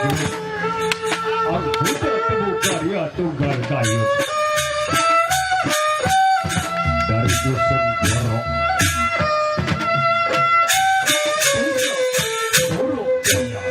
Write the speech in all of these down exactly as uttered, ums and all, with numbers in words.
Anggota Temu Karya Tunggal Kayu dari Dusun Borok. Borok Jaya.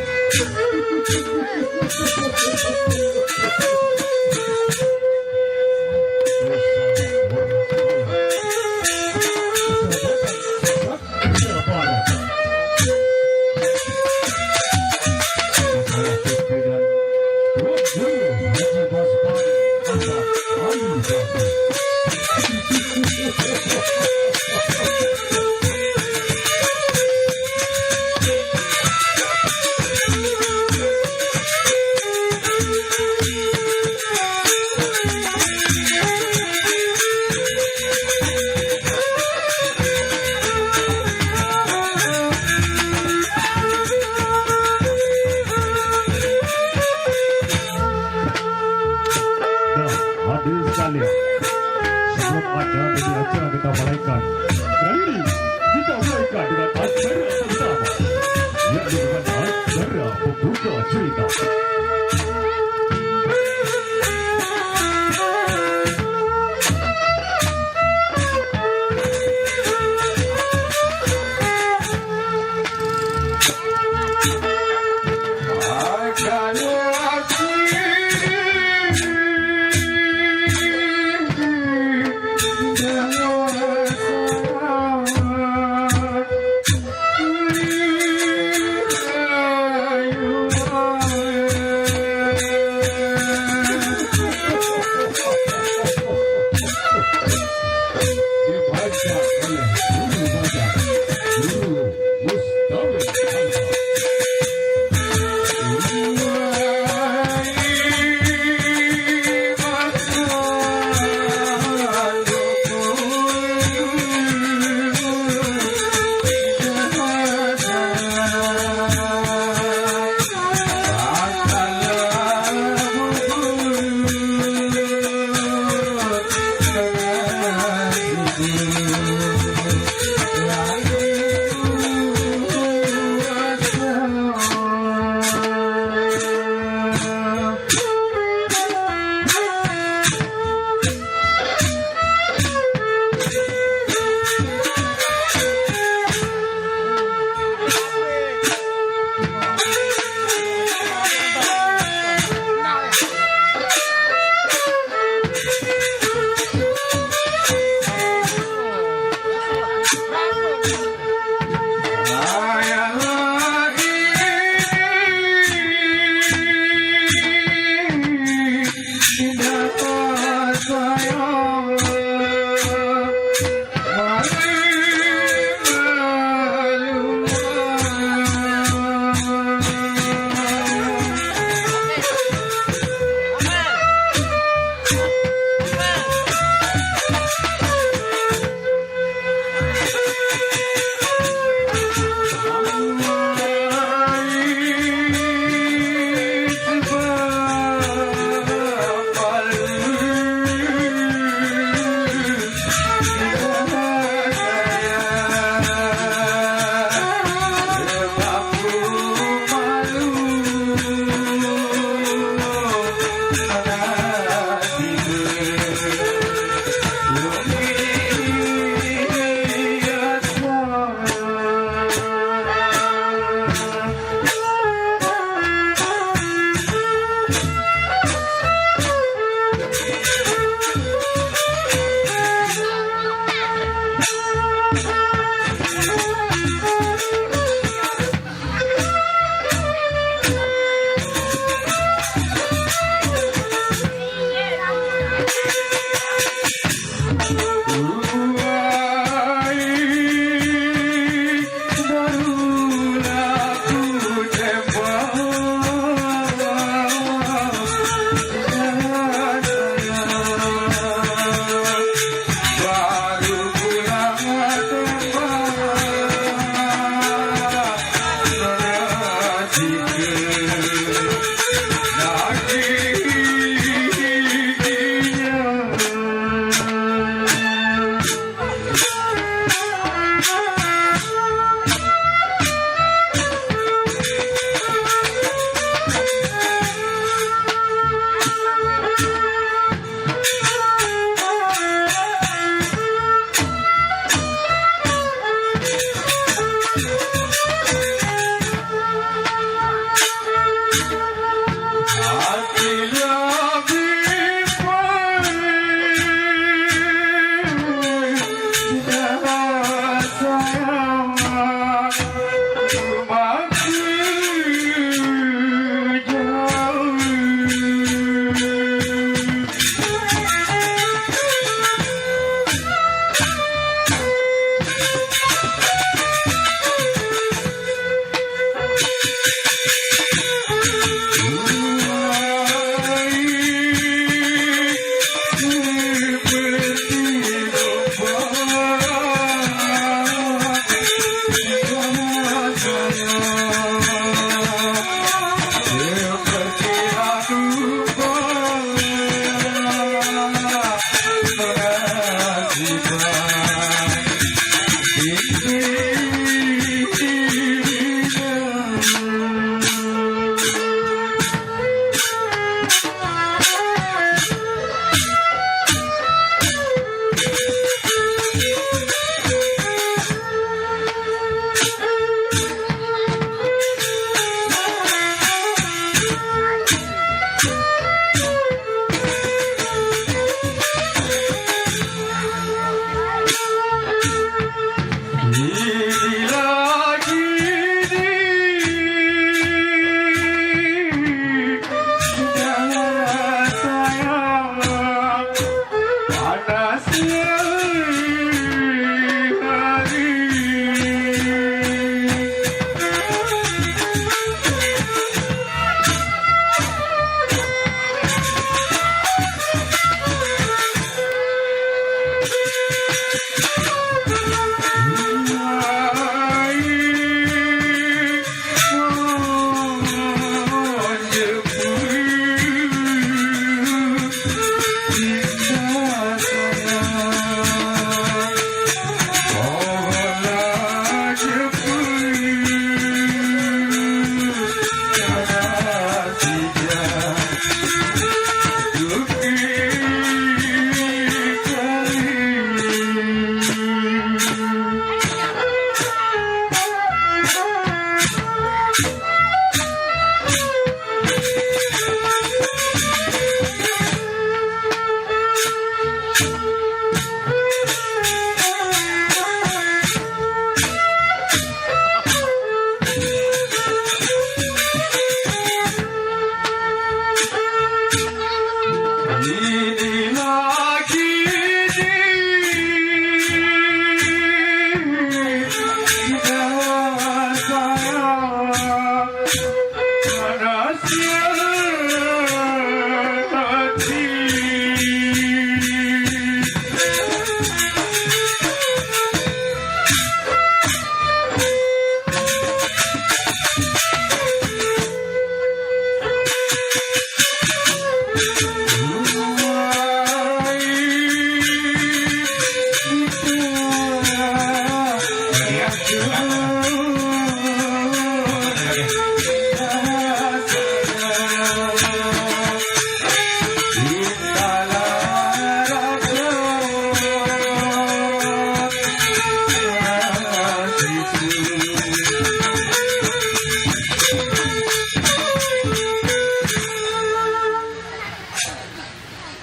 Nah, hadirin sekalian, sebelum acara ini, acara kita mulaikan, kali ini kita mulaikan dengan acara pertama, yakni dengan acara pembuka cerita.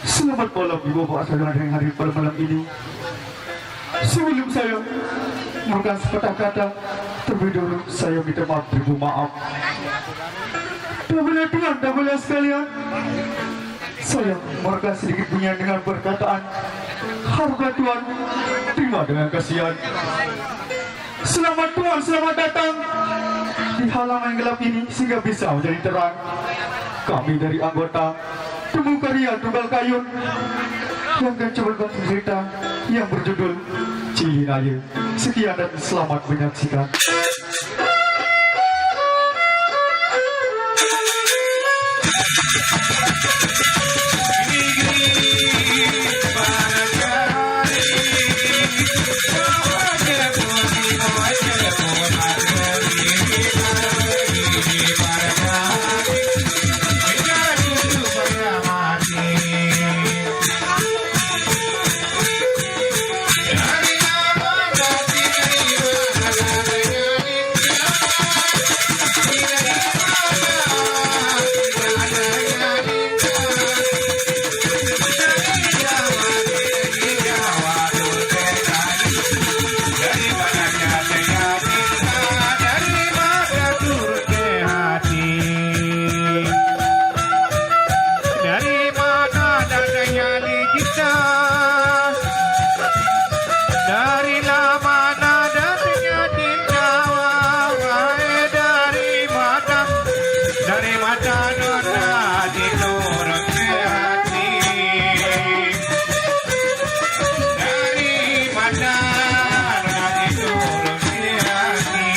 Selamat malam Ibu Bapak saudara yang hadir pada malam ini. Sebelum saya memberikan sepatah kata, terlebih dahulu saya minta maaf, beribu maaf. Tuan, tuan, tuan sekalian, saya mereka sedikit punya dengan perkataan harga tuan, terima dengan kasihan. Selamat tuan, selamat datang di halaman yang gelap ini sehingga bisa menjadi terang. Kami dari anggota Temu Karya Tunggal Kayun yang akan coba bercerita yang berjudul Cilinaya. Sekian dan selamat menyaksikan. Dari mana datangnya cinta? Dari mana datangnya cinta? Wahai, dari mata, dari mata nona diturun ke hati. Dari mata nona diturun ke hati.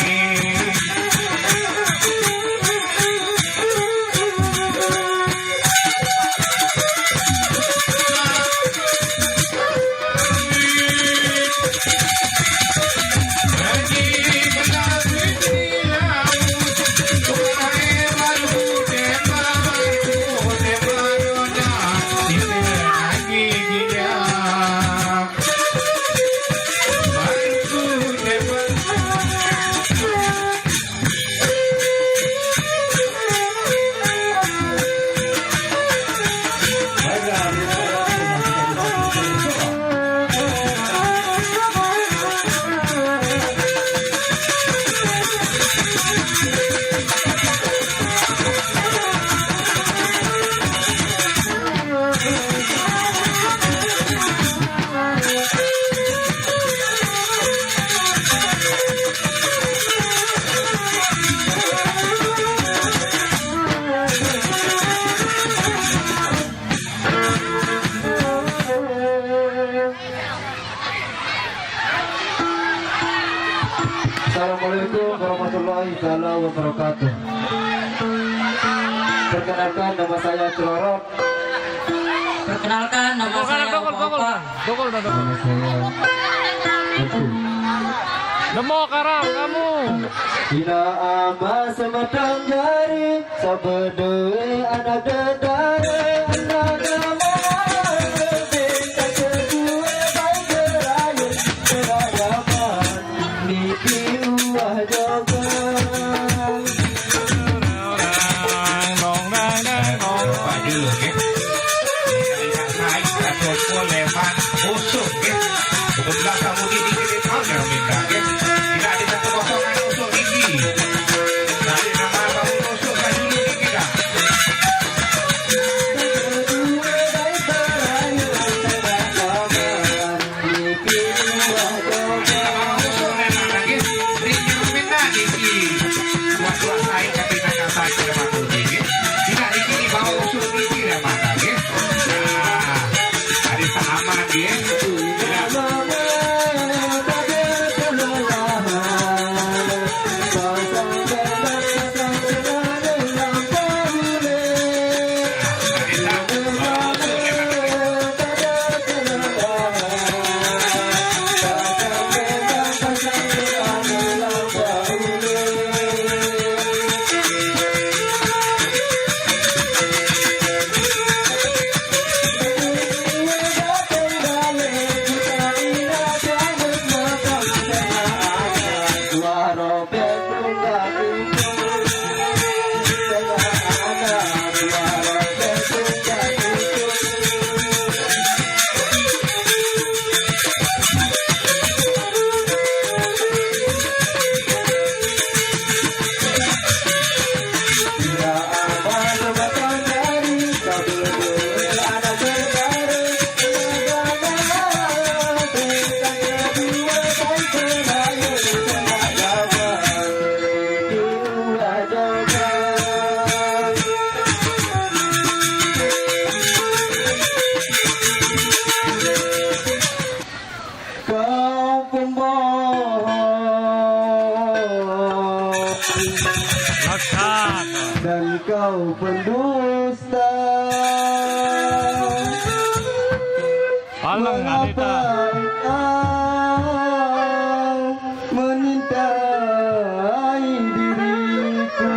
Assalamualaikum warahmatullahi taala wabarakatuh. Perkenalkan, nama saya Celorot. Perkenalkan, nama saya Papa. Dokol, dokol, dokol. Nama saya Oke. Nemo karang kamu. Ina ama sematang jari, sabedoi anak dedare, anak ama bintang kedua baik berayu, berayaman, niki uah jogo. Pak Jul, nggih. Naik, naik, tak cukup lebar, usung, nggih. Pukul sebelas kamu di, di, di, di, di, di, di, di, tidak ada satu kosongan usung tinggi. Dari nama kamu usung, saya dulu tinggi, dah. Paleng, Anita. Mengapa engkau menintai diriku?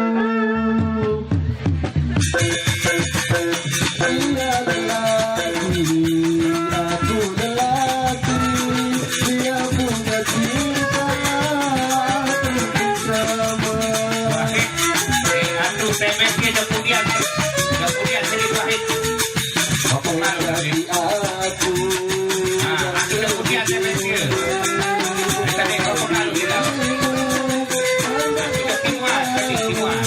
Dia lelaki, aku lelaki. Dia punya cinta, aku bersama. Wahid, eh, atu, temes ke, japudian, japudian, sini, Wahid. Apa lagi aku? Ah, atu, japudian, temes ke. Kita ni, apa lagi dah? Kita kimuan, tadi kimuan.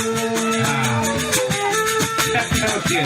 Ah. Kita terus dia.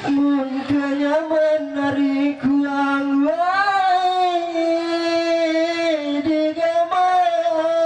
Mun kenyaman ari kuang wae di kamari.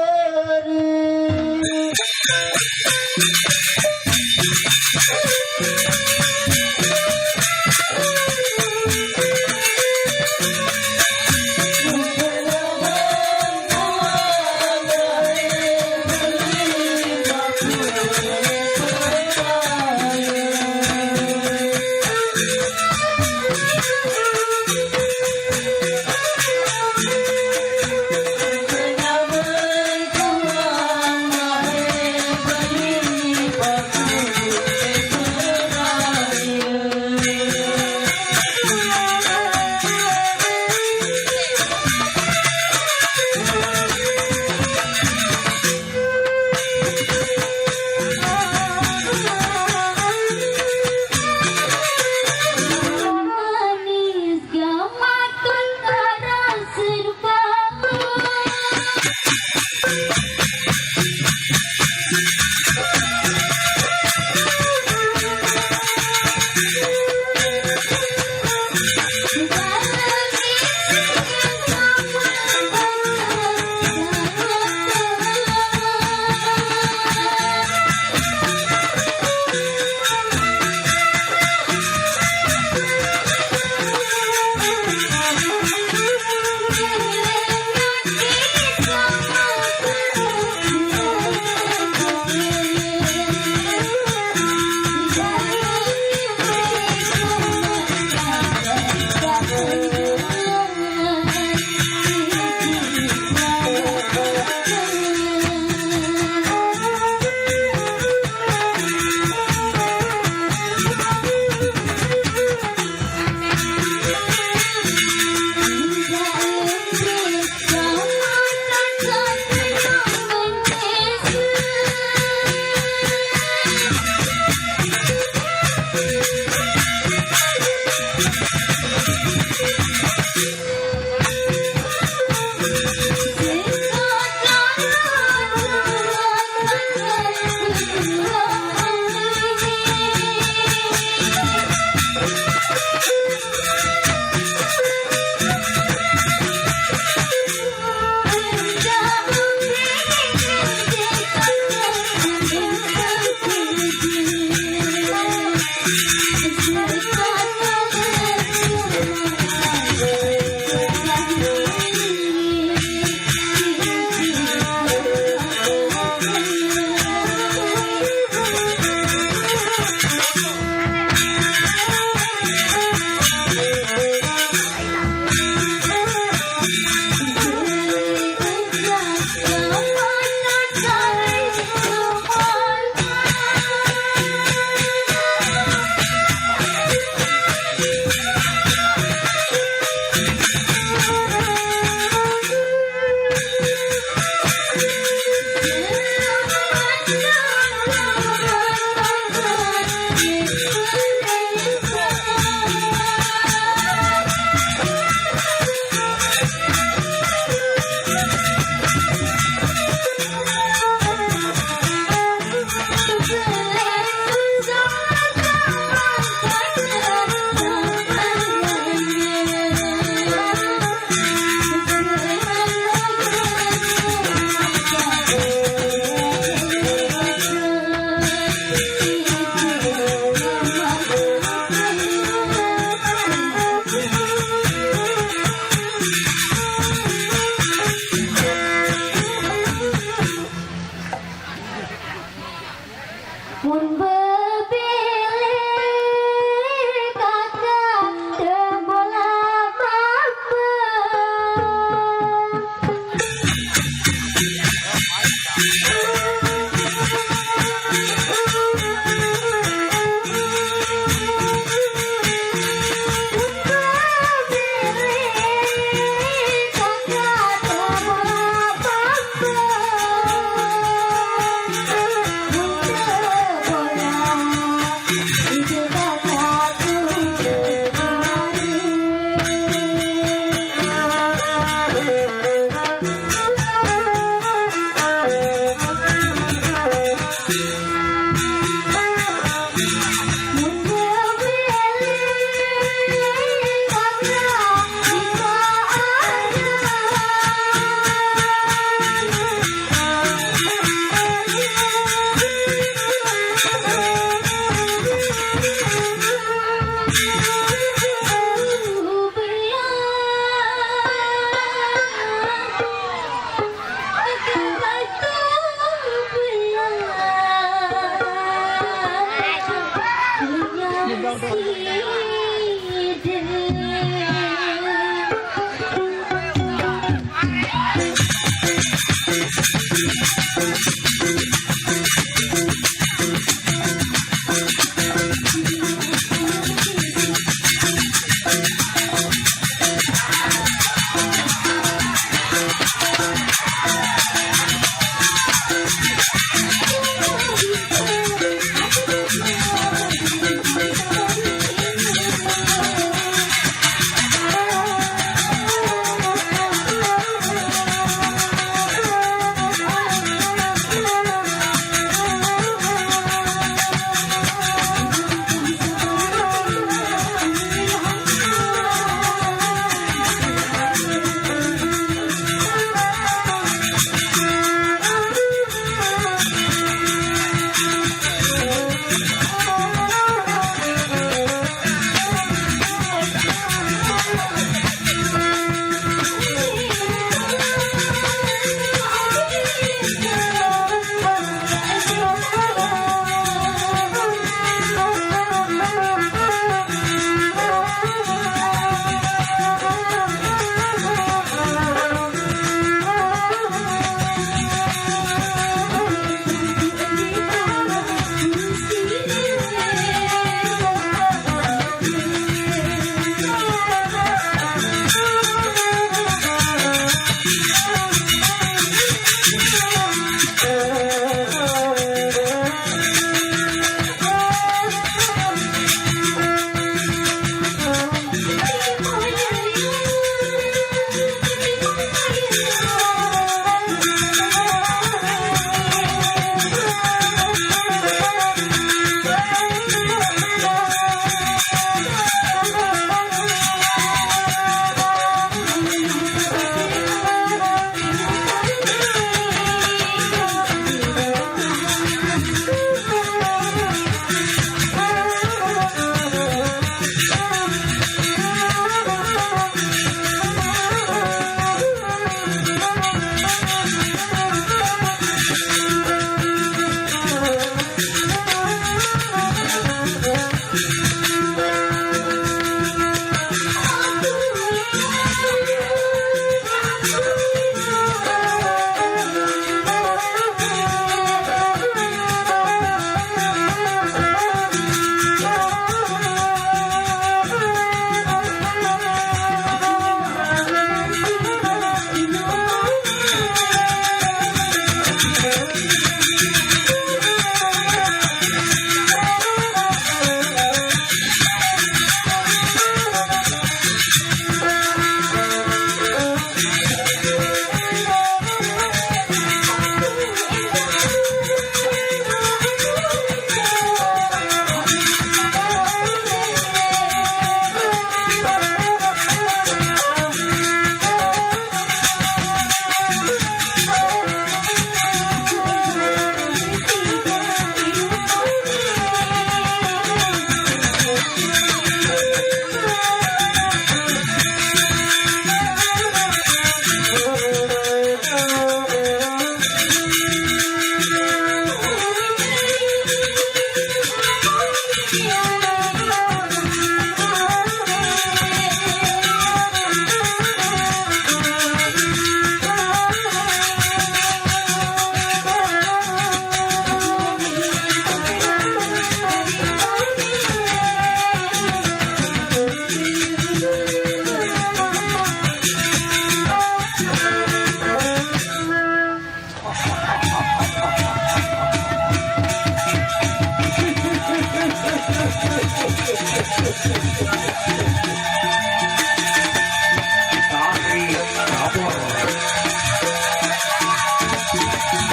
Tari Tabor.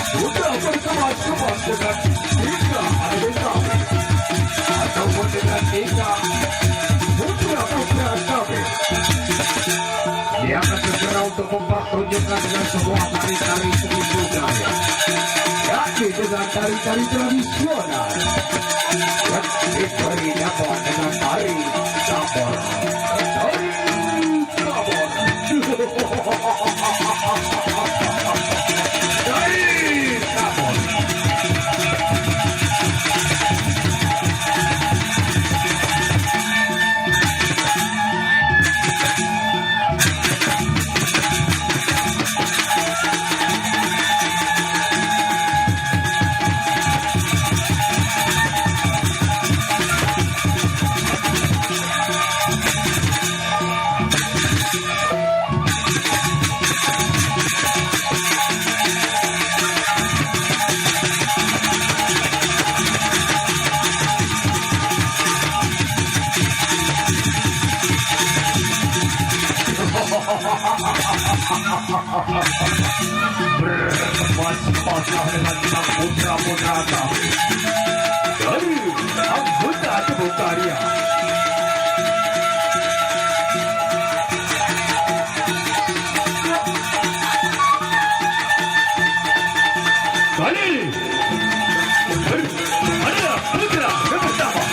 Sudah berteman-teman dengan Indra Arwinda ataupun dengan Indra putra-putra kami. Dia akan segera untuk mempertunjukkan dengan sebuah tari-tari seni budaya, yakni dengan tari-tari tradisional. Ya, diberi nama dengan tari Tabor. Tari Tabor. Tari Tabor. Berpasrah dengan sang putra-putra kami. Dari anggota tubuh karya. Kali ini adalah putra yang pertama.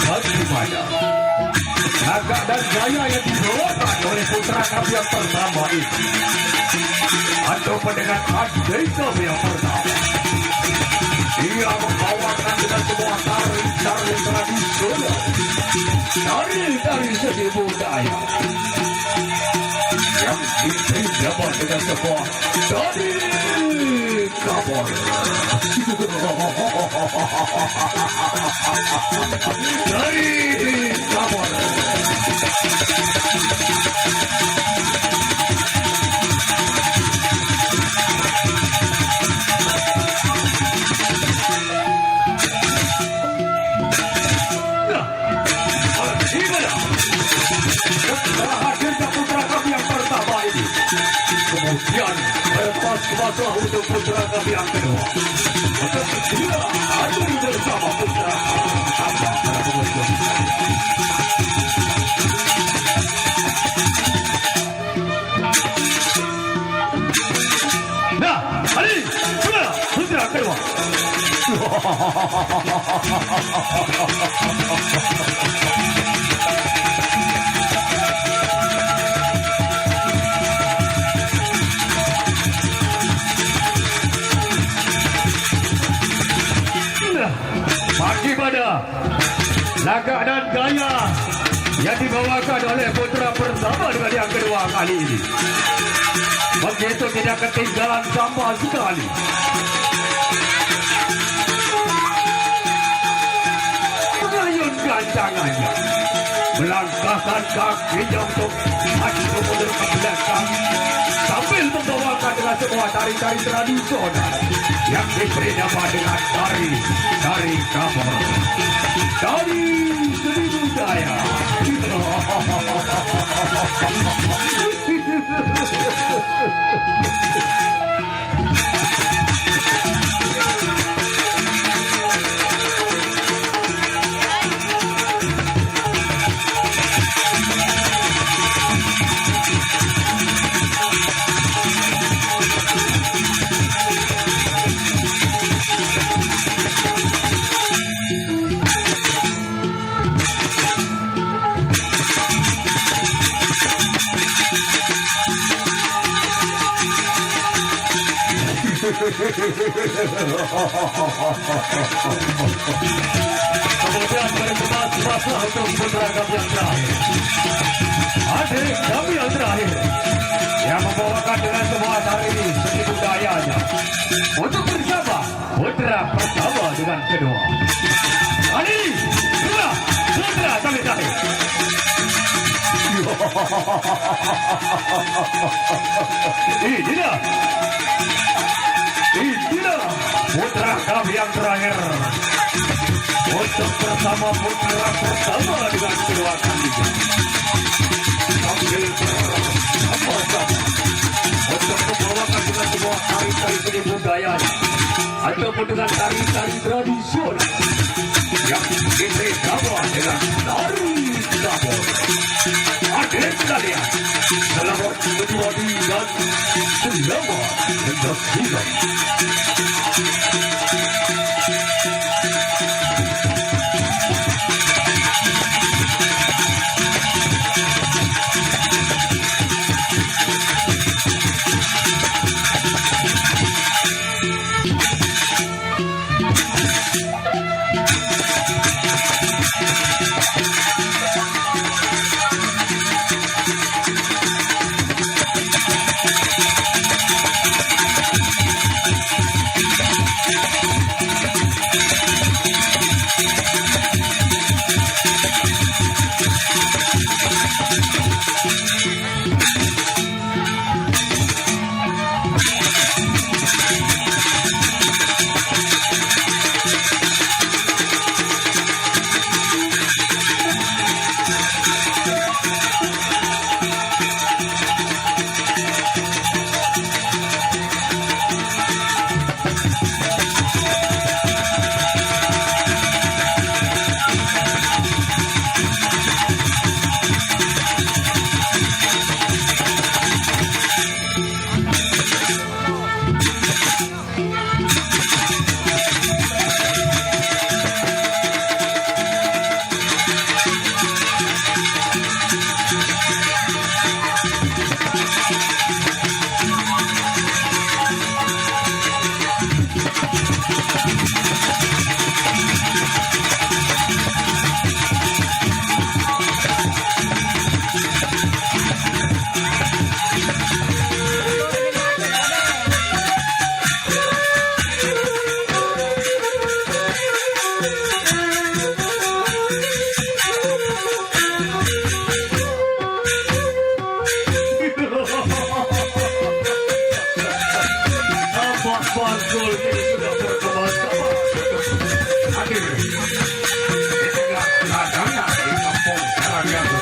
Bagaimana? Gagah dan gaya yang dibawakan oleh putra kami yang pertama ini. Atau pendengar adik kami yang pertama. Ia membawakan dengan semua tari-tari tradisional. Tari-tari seni budaya. Yang diiringi dengan sebuah tari kabor. Tari kabor. Nah, gimana? Setelah hadirnya putra kami yang pertama ini, kemudian berpas kepala untuk putra kami yang kedua. Untuk segera hadir bersama putra kami yang pertama. Nah, Ali, sudah, sudah keluar. Nah, bagaimana lagak dan gaya yang dibawakan oleh putra pertama dengan yang kedua kali ini. Begitu tidak ketinggalan sama sekali. Mengayunkan tangannya, melangkahkan kakinya untuk maju mundur ke belakang, sambil membawakan dengan semua tari-tari tradisional yang diberi nama dengan tari, tari kabor. Tari seni budaya. Kemudian berkemas paslah untuk putra kami yang terakhir. Adik kami yang terakhir yang membawakan dengan semua tari seni budayanya untuk bersama putra pertama dengan kedua. Kali ini, putra, putra kami terakhir. Inilah, inilah putra kami yang terakhir. Untuk bersama putra pertama dengan kedua kalinya. Sambil bersama-sama untuk membawakan dengan sebuah tari-tari seni budayanya. Ataupun dengan tari-tari tradisional yang diberi nama dengan tari kabor. Hadirin sekalian, selamat menikmati dan selamat menyaksikan. Panggul ini sudah berkembang. Hadir di tengah keadaan di kampung Karanggabu.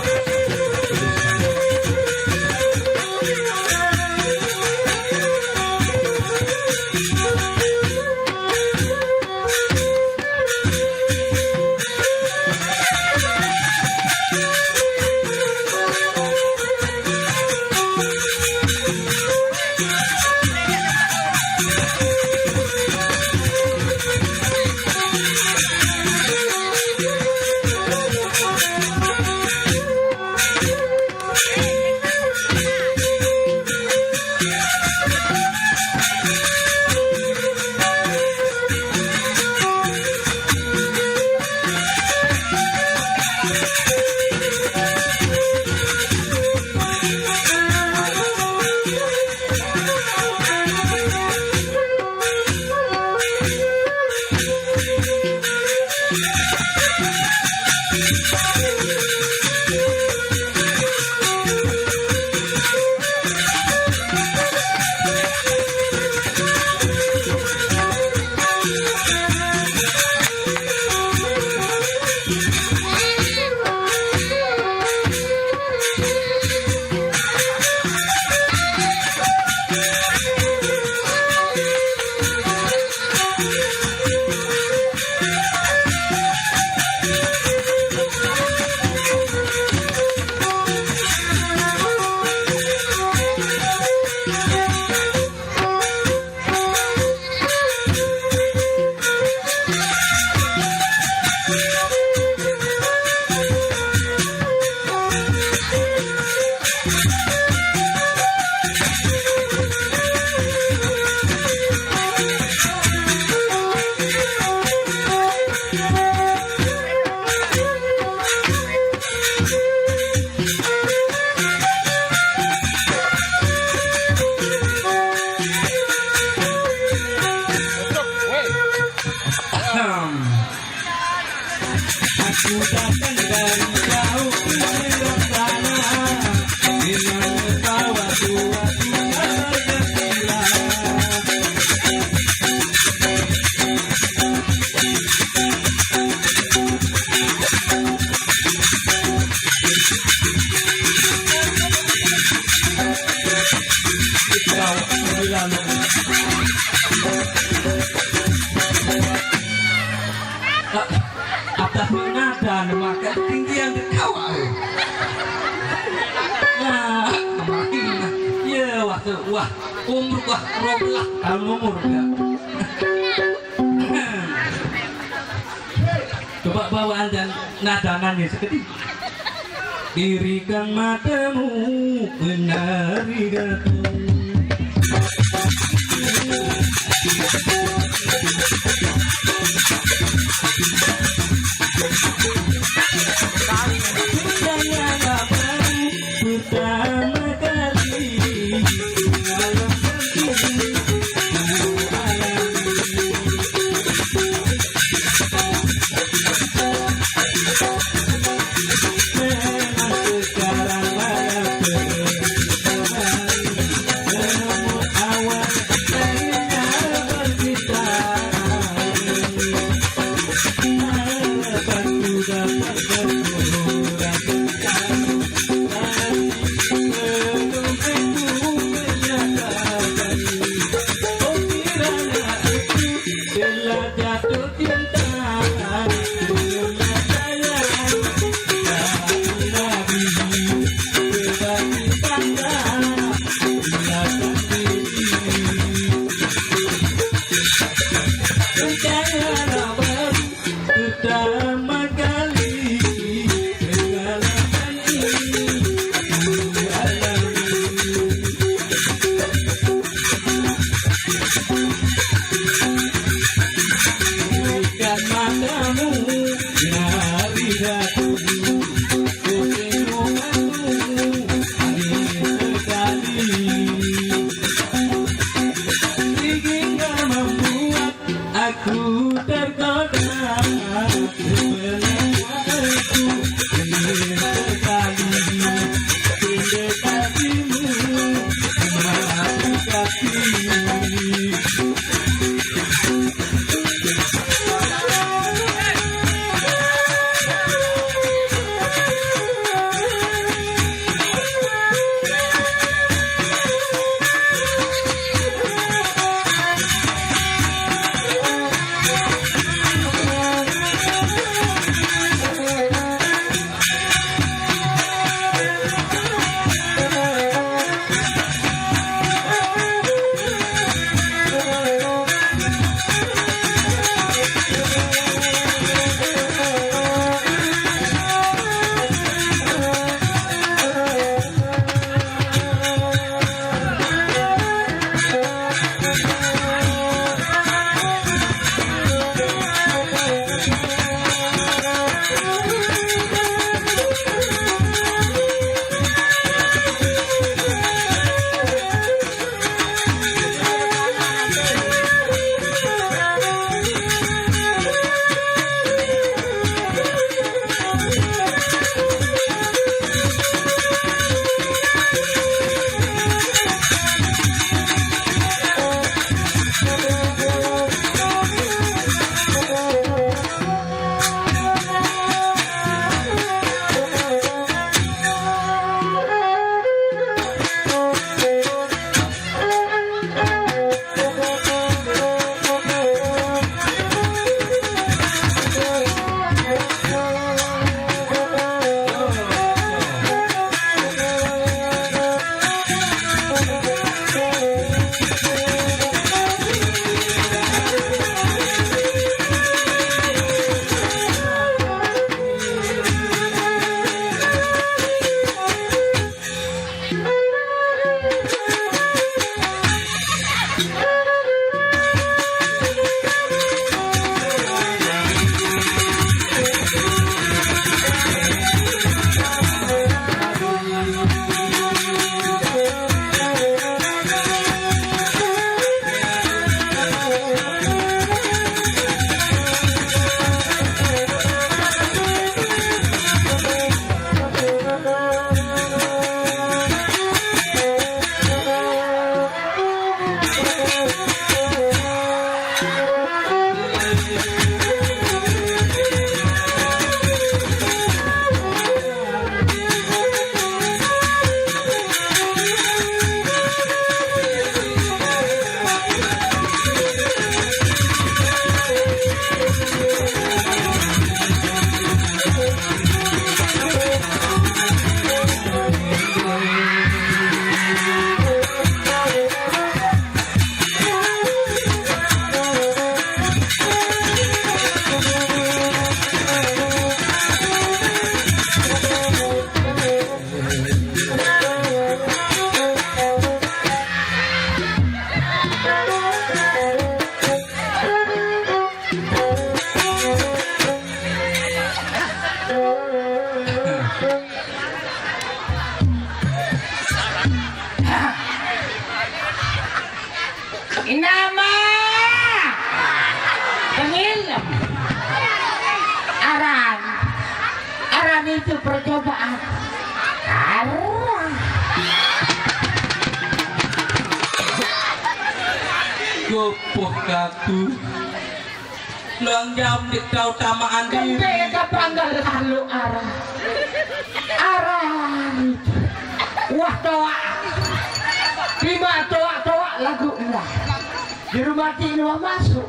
Aku datang dari jauh, dari sana, dengan membawa dua tiga saja. Atas nada, maka tinggi yang ketawa. Nah, ya, wah, wah, umur, wah, robelah, kalau umur, ya. Coba bawaan dan nada nangis sedih. Dirikan matamu, menari datang. Pertama kali. Pertama kali pengalaman ini ku alami. Bukan matamu dari dahulu, ku tengok aku hari sekali. Hingga membuat aku tergoda, terpelengah aku ingin sekali mendekatimu, menghampiri. Itu percobaan. Arah. Gopoh katu. Luang jauh di kau tamaan diri. Kente ka panggal lalu arah. Arah. Wah, toa. Lima toa-toa lagu lah. Juru mati ini wah masuk.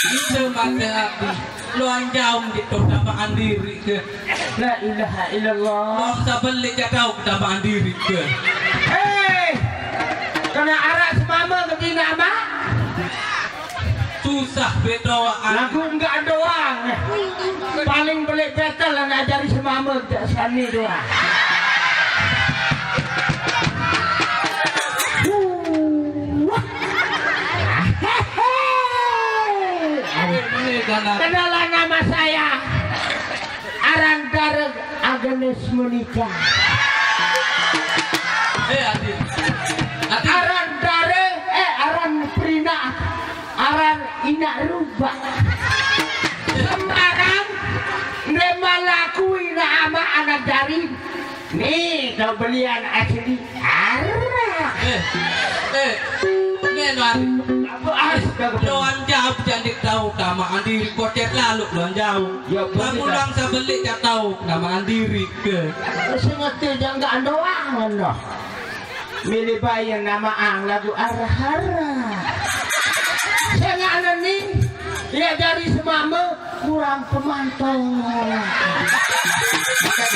Itu mati hati. Luang jauh di kau tamaan diri ke. La ilaha illallah. Luang sabeli jauh tamaan diri ke. Hei, kena arak semama ke tina mak. Susah betoa. Lagu enggak doang. Paling beli betel anak jari semama tak sani doang. Wah. Ini kan. Kenalah nama saya. Aran Dareg Agnes Monica. Eh, Adi. Adi. Aran Dareg, eh, aran Prina. Aran Ina Ruba. Sembarang. Nde malaku ina ama anak jari. Nih, kau belian asli. Arah. Eh, eh, neno ari. Apa ari? Luang jauh jandik tahu tamaan diri kocet lalu luang jauh. Ya, betul. Kamu luang sabeli tak tahu tamaan diri ke. Sing ngerti jangan doang, no. Milih bayi nama ang lagu arah-arah. Sing ane nih, ya dari semama kurang pemantau.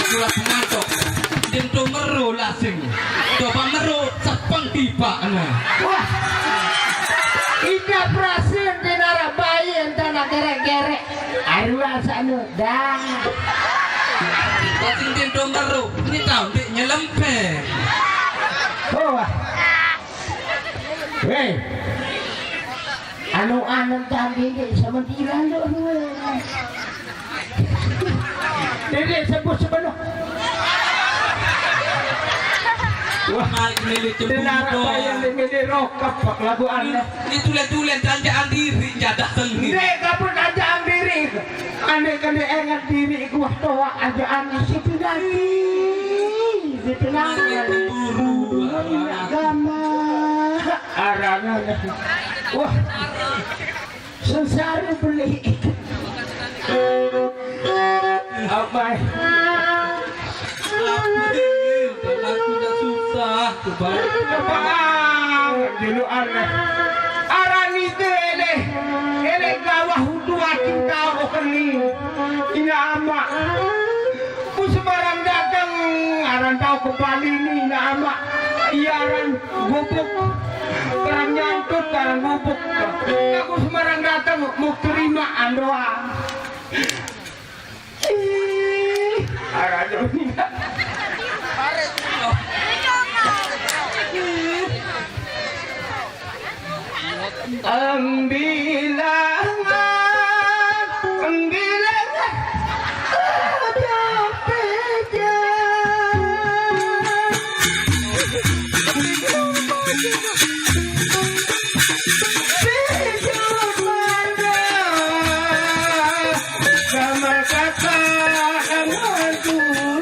Kurang pemantau. Dintu meru lasing. Coba meru sepeng tiba na. Wah. Ida prasin dinara bayi entana gerek-gerek. Aru asanu dah. Lasing dintu meru. Ini tahu dik nyelempe. Oh, wah. Hei. Anu, anu tadi dek sama Dilan tu. Dek, dek, sebut sebenar. Wah, milik cemburu. Dilarang bayar di milik rokok, pak, lagu anda. Ini tulen-tulen tanjakan diri, jadah sendiri. Dek, kapun tanjakan diri. Ane kene engat diri ku wah toa aja ane si pinati. Si pinati. Agama. Arana. Wah. Sengsara beli. Apa? Susah, coba. Coba. Dulu aneh. Arang itu ele, ele gawah utuh aku tau keni. Ina ama. Ku sembarang datang, arang tau ke Bali ni ina ama. Iya arang gubuk. Arang nyantut, arang gubuk. Aku sembarang datang, mau terima andoa. Ih, arang jauh ni. Ambilangan, ambilangan, ada pejam. Pejam mana? Sama kata sama dulu.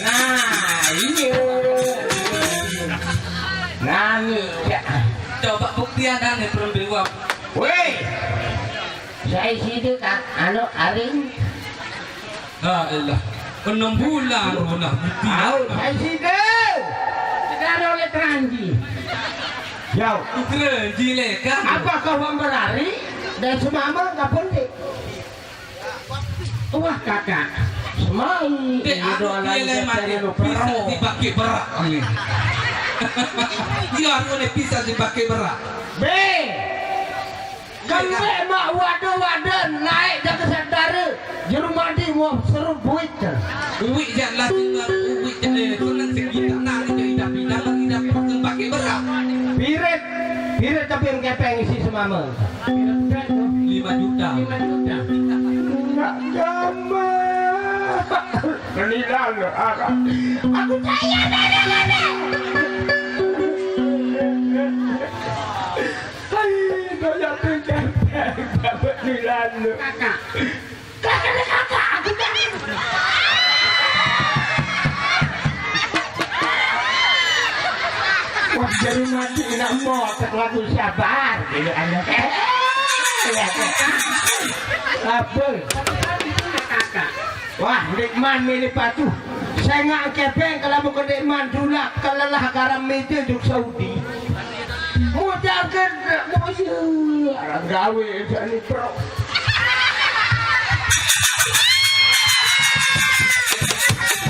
Nah, iya. Nani, ya. Coba buktian ane perempuan. Weh. Saya situ, Kak, anu, aring. La ilah. Enam bulan, bulan bukti. Au, saya situ. Sekarang oleh teranji. Yau. Teranji le, kan? Apa kau mau berlari? Dan semama nggak boleh. Wah, Kakak. Semai. Dek, ini anu doa dia lagi le mati, saya lupa. Bisa dipakai berak ni. Dia anu ni bisa dipakai berak. Be. Kembek mak waduh-waduh naik dah ke saudara. Juru mandi mau seru buit. Uwik jak lah dengar, uwik je deh. Kau nak sekitar nak ni dah idap-idap, idap-idap, pakai berak. Pirit, pirit tapi yang kepeng isi semama. Lima juta. Lima juta. Nak gamal. Menilang lo, arah. Aku sayang, nenek, nenek. Hai, doyak tu kepeng, dapat nilai lo. Kakak. Kakak ni kakak, aku tak. Wah, jadi mati nak mau, tak lagu sabar. Ini anak. Apa? Kakak. Wah, Dek Man milih patuh. Sengak kepeng kalau bukan Dek Man julak, kalau lah garam meja juk Saudi. Mudah ke, oh iya, orang gawe jadi pro.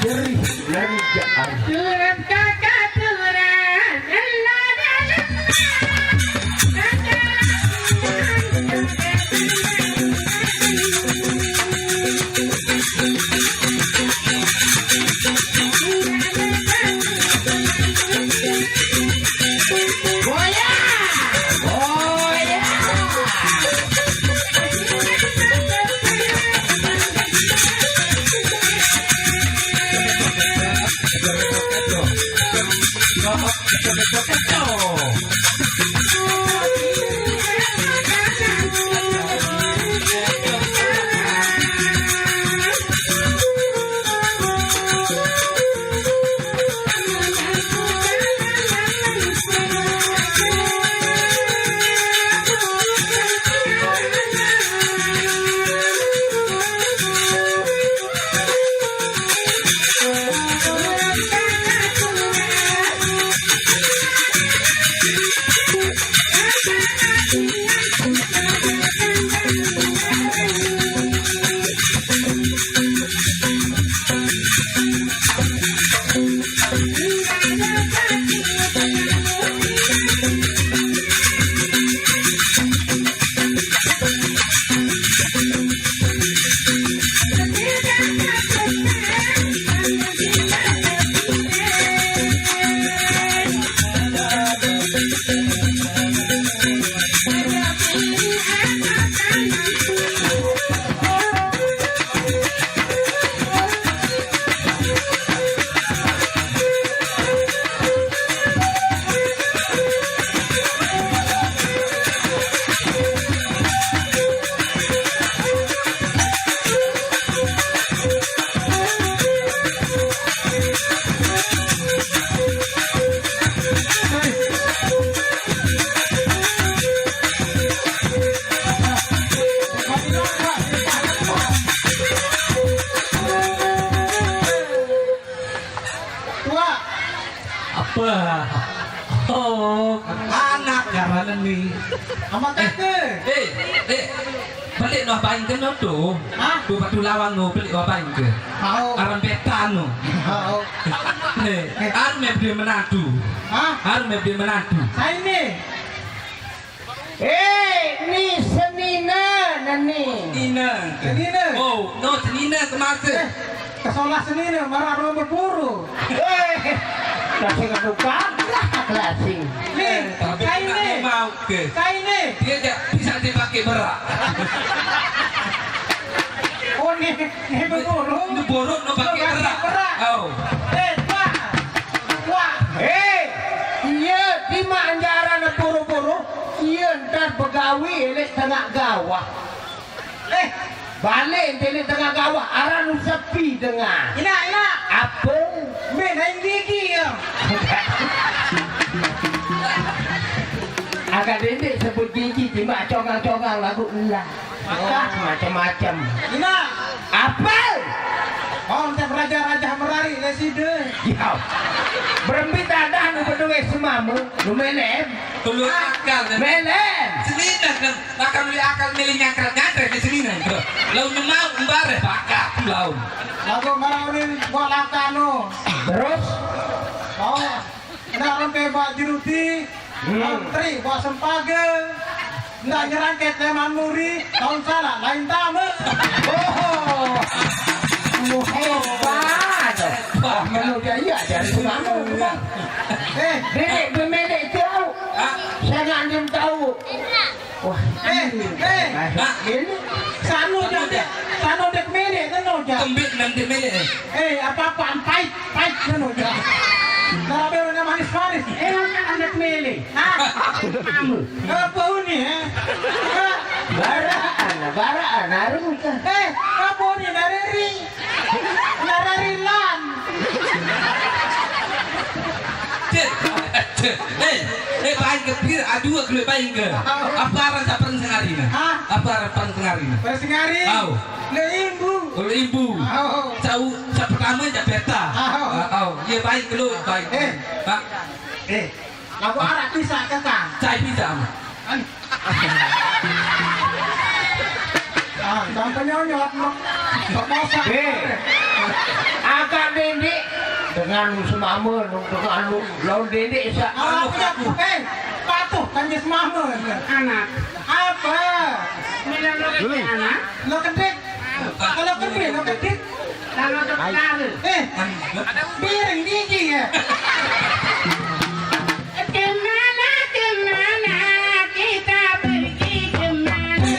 Jerih, jerih, jangan. Turun kakak, turun. Oh, anak karena ni. Amat kata. Eh, eh, balik noh baing kena tu. Hah? Tu batu lawang tu, balik noh baing ke. Hao. Aran betan tu. Hao. Eh, arme dia menantu. Hah? Arme dia menantu. Saya ni. Eh, ni senina nani. Senina. Senina. Oh, no senina kemasa. Eh, kesolah senina, marah rumah berburu. Eh, dah saya bukan lah klasik. Ni, eh, tapi saya ni. Mau ke? Saya ni. Dia tak bisa dipakai berak. Oh, ni, ni berburu. Ni buruk, no pakai berak. Berak. Oh. Eh, Pak. Wah. Eh, iya, di ma anjaran buru-buru. Iya, ntar begawi elek tengah gawah. Eh, balik elek tengah gawah, arah nu sepi dengar. Ina, ina. Apa? Main lain gigi ya. Agak dendek sebut gigi, timbak congang-congang lagu elah. Makan macam-macam. Ina. Apa? Oh, ente raja-raja merari le side. Ya. Berembi dadah nu beduwe semame, nu melem. Tulu akal kan. Melem. Senina kan. Bakal beli akal milih nyangkret-nyangkret di senina. Laun nyemau embare bakal laun. Lagu maraunin buah langkah nu. Terus? Oh, kena rempe buat jeruti. Hmm. Antri buah sempage. Ndak nyerangket leman muri, tahun salah lain tame. Oh. Lu hebat. Wah, menu dia iya dari semama. Eh, bebek bemelek tahu. Hah? Saya nggak tahu. Wah. Eh, eh. Nah, ini. Sanu jande, sanu dek melek, sanu jande. Kembik nang dek melek, eh. Eh, apa-apaan pahit, pahit, sanu jande. Nah, apa yang manis-manis? Eh, anak melek. Hah? Kamu. Apa ini, eh? Hah? Baraan, baraan, harum ke? Eh, apa ini, nareri? Nareri lan. Cek, cek. Eh, eh, baing ke pir, aduh, aku baing ke. Apa aran saperan sengari na? Hah? Apa aran paran sengari na? Paran sengari? Au. Le imbu. Oleh ibu. Au. Cau, cau pertama cak peta. Au. Ah, au. Iya, baing dulu, baing. Eh. Pak. Eh. Lagu arak pisah ke, Kang? Cai pisah, Mak. An- Ah, sampai nyonyot, Mak. Mak masak. Eh. Agak dendek dengan semama, dengan lu, lawan dendek sa-, ah, aku, aku. Eh, patuh kan dia semama. Anak. Apa? Bila lo anak? Lo kedek. Kalau kedek, lo kedek. Kalau dokter. Eh, piring gigi ya. Kemana, kemana kita pergi, kemana?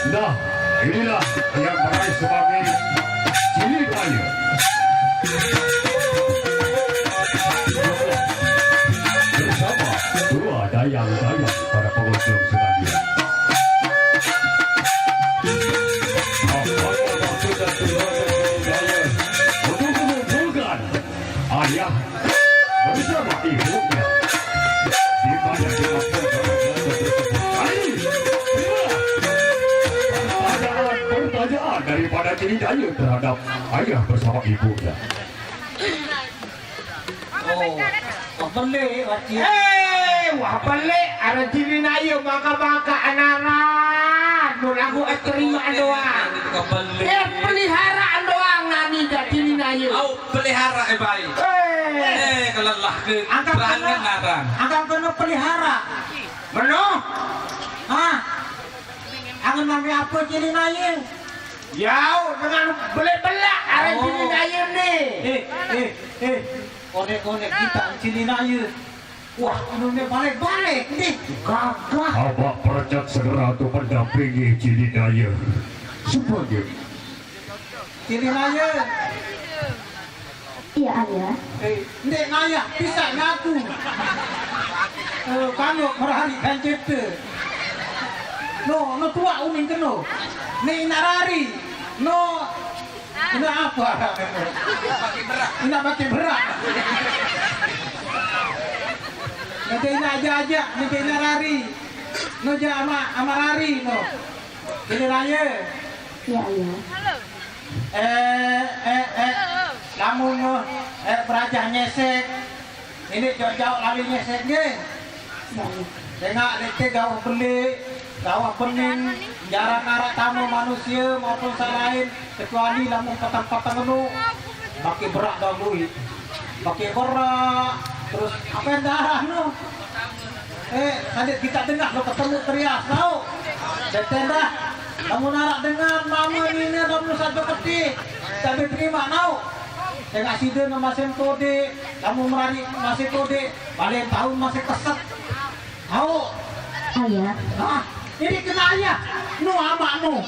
Nah, inilah yang meraih sebagai cili raya. Bersama dua dayang-dayang para pengunjung sekalian. Apa maksud dan tujuan dari cili raya? Untuk mengumpulkan ayah bersama ibunya. Di mana dilakukan pertanyaan-pertanyaan daripada cili raya terhadap ayah bersama ibunya. Oh, wah pelik, wah cilik. Eh, wah pelik, ada cili raya maka-maka anaran. Mau lagu terima doang. Eh, peliharaan doang nani dah cili naye. Au, pelihara, eh, bae. Eh. Eh, kelelah ke. Angkat kena, aran. Angkat kena pelihara. Meno? Hah? Angen name ape cili naye? Yau, dengan beli belak aran, oh, cili naye ni. Eh, eh, eh. Onek-onek kita cili naye. Wah, anu ni balik-balik ni. Gagah. Abak Percak segera tu mendampingi cili naye. Supo je. Cili naye. Iya, Ayah. Eh, ndek ngayah, pisah ngaku. Eh, kamu merari kan cipta. No, no tuak uning keno. Ni nak rari. No, ini apa? Ini pakai berat. Nanti ini aja-aja, nanti ini rari. No, ja ama, ama rari, no. Cili naye. Iya, Ayah. Eh, eh, eh. Lamun, eh, berajah nyesek. Ini jauh-jauh lari nyesek nggih. Iya, Ayah. Tengok niki gawah beli, gawah bening, jarang arak tamu manusia maupun selain, kecuali lamun petang-petang nu, makin berat dah bui. Makin berat, terus apa yang darah nu? Eh, tadi kita dengar lo ketemu teriak tau. Deten dah. Kamu narak dengar mama nina kamu satu peti. Tapi terima tau. Tengah sida nang masih kodik, kamu merari masih kodik, balik tahun masih keset. Tau? Ayah. Ah, ini kena ayah. Nu amak nu.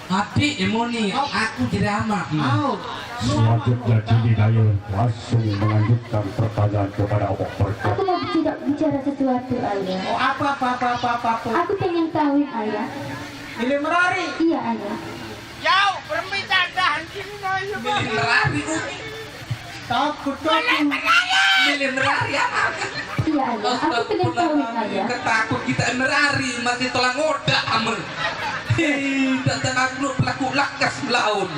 Adik emoni, au, aku jadi amak. Au. Selanjutnya cili naye langsung melanjutkan pertanyaan kepada Abak Percak. Aku mau tidak bicara sesuatu, Ayah. Oh, apa, apa, apa, apa, apa, apa? Aku pengen kawin, Ayah. Milih merari? Iya, Ayah. Yau, permintaan dah cili naye. Milih merari, Umi. Takut, takut. Milih merari, anak. Iya, Ayah. Aku pengen kawin, Ayah. Ketakut kita merari, masih telah ngodak, amen. Hei, datang aku pelaku lakas melaun.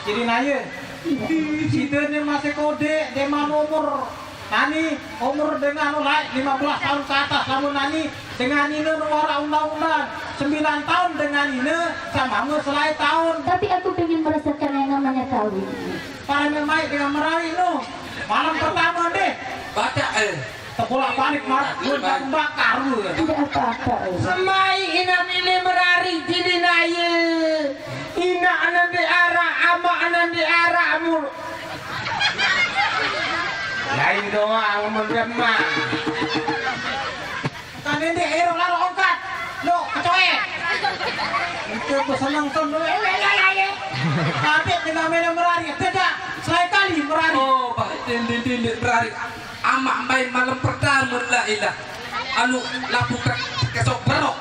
Cili naye. Iya. Sida ni masih kodik, deman umur. Nani, umur dengan ulai lima belas tahun ke atas, lamun nani, dengan ine nu wara undang-undang. Sembilan tahun dengan ine, sama ame selai tahun. Tapi aku pengen merasakan yang namanya kawin. Para memai dengan merari nu. Malam pertama deh. Baca, eh. Terbolak-balik marah, gue bakar lu. Tidak apa-apa, eh. Semai ina milih merari cili naye. Ina anan di arak, ama anan di arak mulu. Lain doang mendemak. Kan ini ero lalo ongkat. Lo kecoe. Itu pesenang ton lo. Tapi dengan mena merari, tidak. Selai kali merari. Oh, Pak, tindik-tindik merari. Amak main malam pertama lah ilah. Anu lapu ke-, kesok berok.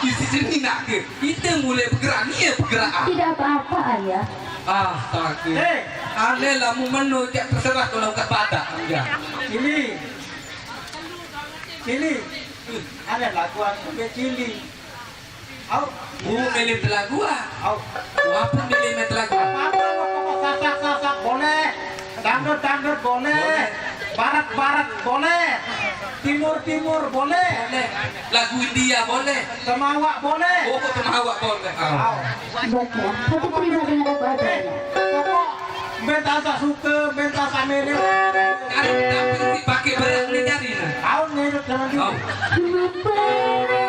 Isi sini nak ke. Itu mulai bergerak, ni ya bergerak. Tidak apa-apa, Ayah. Ah, tak ke. Hei. Aneh lah, mu meno, jak terserah kalau kat badak. Ya. Cili. Cili. Aneh lah, tuan sampai cili. Au. Bu milih belagu, ah. Au. Bu apa milih main belagu? Apa, apa, apa, Sasak, Sasak boleh. Dangdut, dangdut boleh. Boleh. Barat, barat boleh. Timur, timur boleh. Boleh. Lagu India boleh. Temawak boleh. Oh, temawak boleh. Ah. Au. Baiklah, aku terima dengan apa adanya. Pokok, ben tak suka, ben tak milih. Cari tapi pakai berat ni cari, nah. Tahun ni, jangan dulu. Au. Meperangging.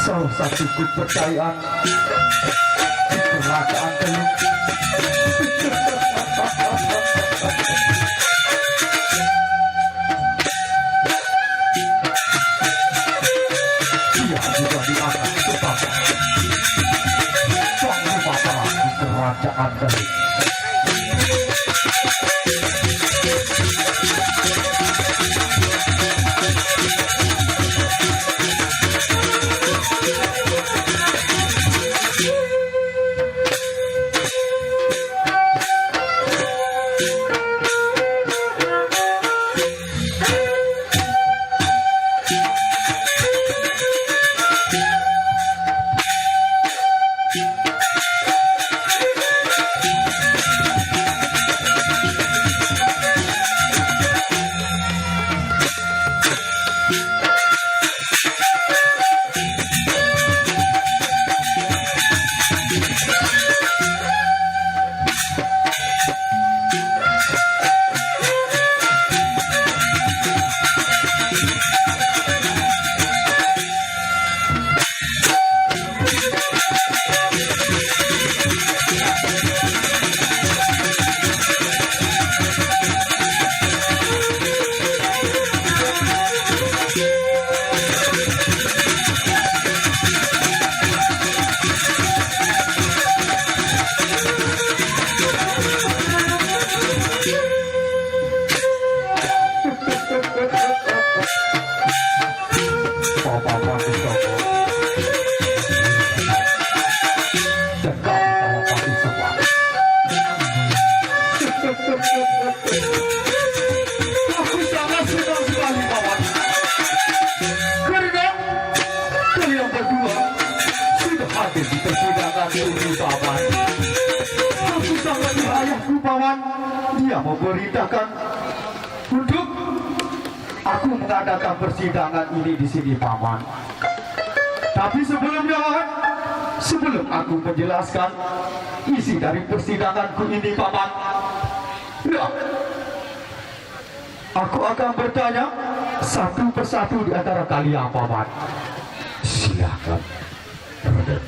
Salah satu kepercayaan di kerajaan Teluk. Dia juga diangkat sebagai panglima perang di kerajaan Teluk. Bapak Pati Sokwa. Dekat Bapak Pati Sokwa. Aku sangat senang sekali, Paman. Karena kalian berdua sudah hadir di persidangan ini, Paman. Aku sangat ayahku, Paman. Dia memerintahkan untuk aku mengadakan persidangan ini di sini, Paman. Tapi sebelumnya, Paman, sebelum aku menjelaskan isi dari persidanganku ini, Paman, ya, aku akan bertanya satu persatu di antara kalian, Paman. Silakan. Raden,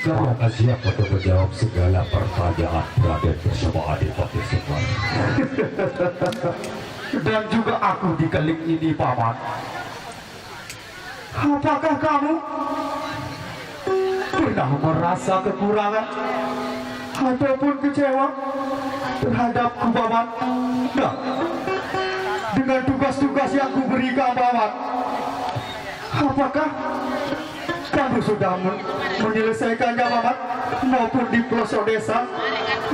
kami akan siap untuk menjawab segala pertanyaan Raden bersama Adipati Semar. Dan juga aku di Keling ini, Paman. Apakah kamu pernah merasa kekurangan ataupun kecewa terhadapku, Paman? Nah, dengan tugas-tugas yang kuberikan, Paman, apakah kamu sudah men- menyelesaikannya, Paman? Maupun di pelosok desa,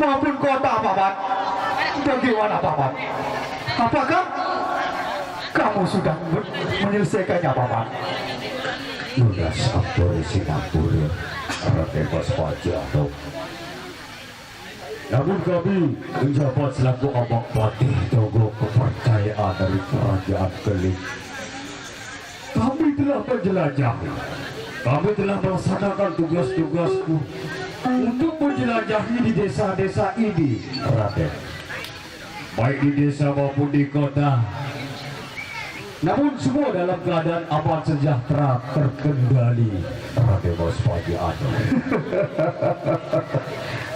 maupun kota, Paman. Bagaimana, Paman? Apakah kamu sudah men- menyelesaikannya, Paman? Lunas ampun sinampura, Raden Mas Pajato. Namun kami menjabat selaku Abang Patih Togo kepercayaan dari Kerajaan Keling. Kami telah menjelajahi. Kami telah melaksanakan tugas-tugasku untuk menjelajahi di desa-desa ini, Raden. Baik di desa maupun di kota. Namun semua dalam keadaan aman sejahtera terkendali, Raden Mas Pajato.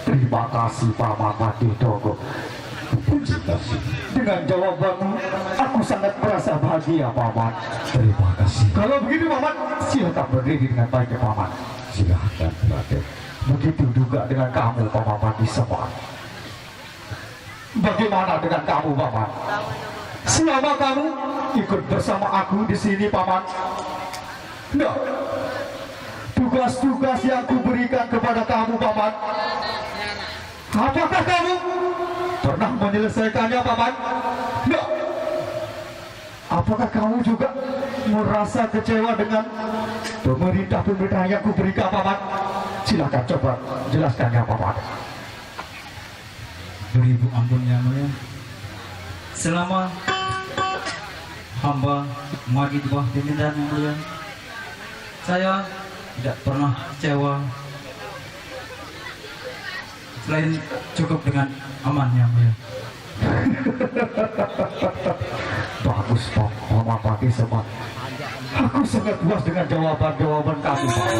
Terima kasih, Paman Patih Togo. Terima kasih. Dengan jawabanmu, aku sangat merasa bahagia, Paman. Terima kasih. Kalau begitu, Paman, silakan berdiri dengan baik, ya, Paman. Silakan, Raden. Begitu juga dengan kamu, Paman Patih Semar. Bagaimana dengan kamu, Paman? Selama kamu ikut bersama aku di sini, Paman, nah, tugas-tugas yang kuberikan kepada kamu, Paman, apakah kamu pernah menyelesaikannya, Paman? Nah, apakah kamu juga merasa kecewa dengan pemerintah-pemerintah yang kuberikan, Paman? Silakan coba jelaskannya, Paman. Beribu ampun, Yang Mulia. Selama hamba mengabdi di bawah pimpinan Yang Mulia, saya tidak pernah kecewa, selain cukup dengan aman, Yang Mulia. Bagus, Pak. Hormat Pak Kisemat. Aku sangat puas dengan jawaban-jawaban kamu, Pak.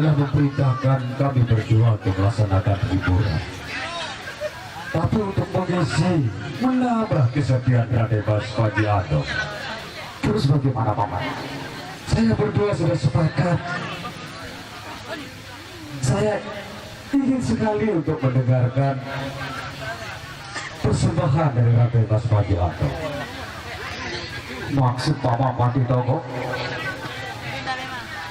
Telah memerintahkan kami berdua untuk melaksanakan hiburan. Tapi untuk mengisi, menambah kesedihan Raden Mas Panji Anom. Terus bagaimana, Paman? Saya berdua sudah sepakat. Saya ingin sekali untuk mendengarkan persembahan dari Raden Mas Panji Anom. Maksud Paman Patih Tonggo?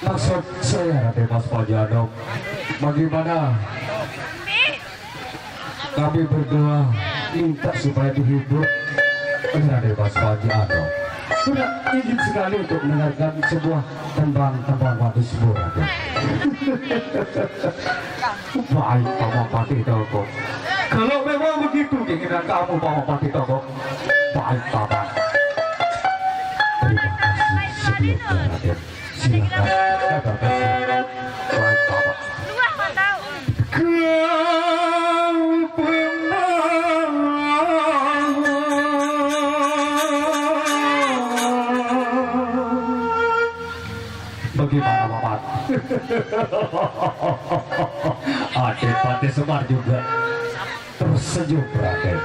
Maksud saya, Raden Mas Panji Anom, bagaimana kami berdua minta supaya dihibur oleh Raden Mas Panji Anom? Sudah ingin sekali untuk mendengarkan sebuah tembang-tembang manis, Raden. Baik, Paman Patih Tonggo. Kalau memang begitu keinginan kamu, Paman Patih Tonggo, baik, Paman. Terima kasih sebelumnya, Raden. Silakan. Baik, Paman. Kau pernah Bagaimana, Paman? Adipati Semar juga tersenyum, Raden.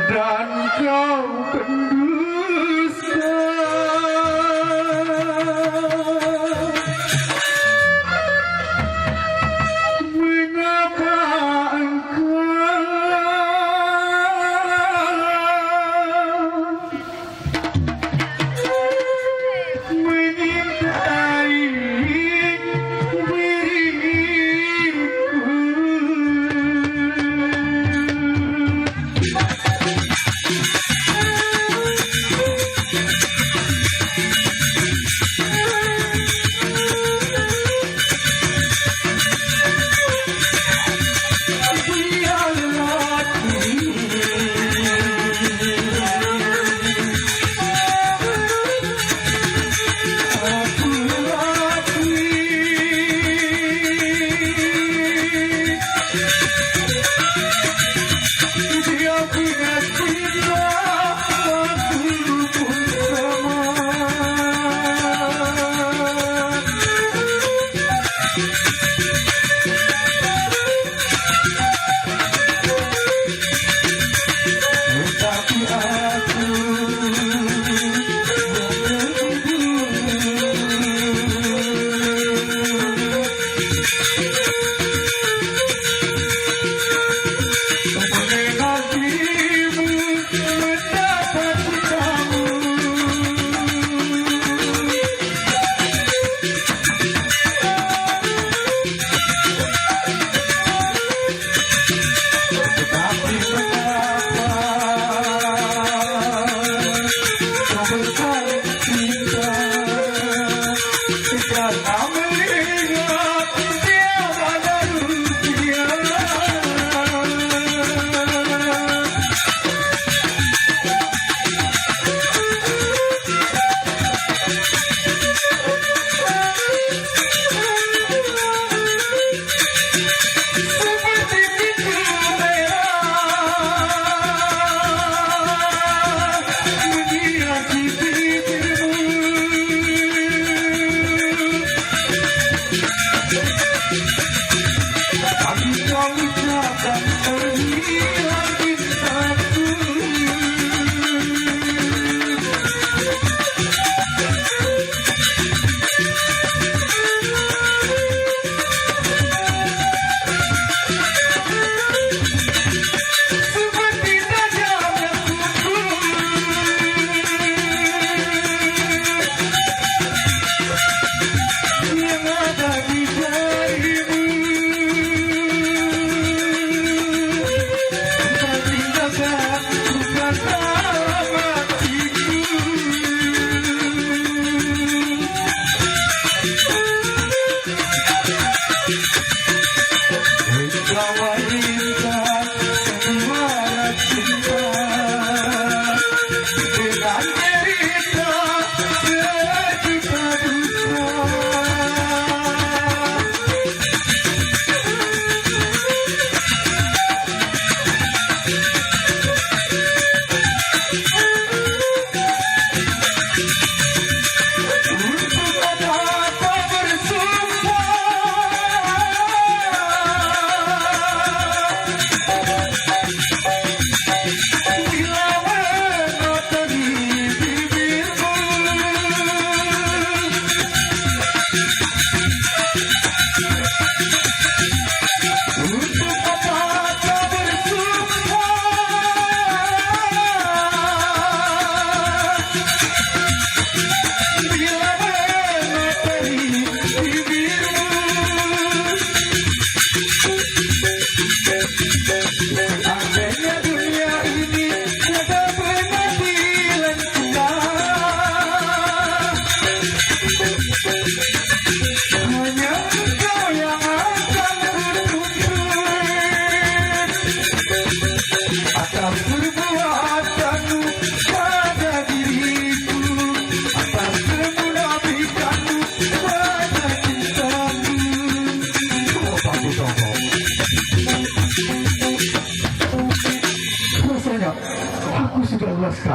Dan kau berdusta. Mengapa engkau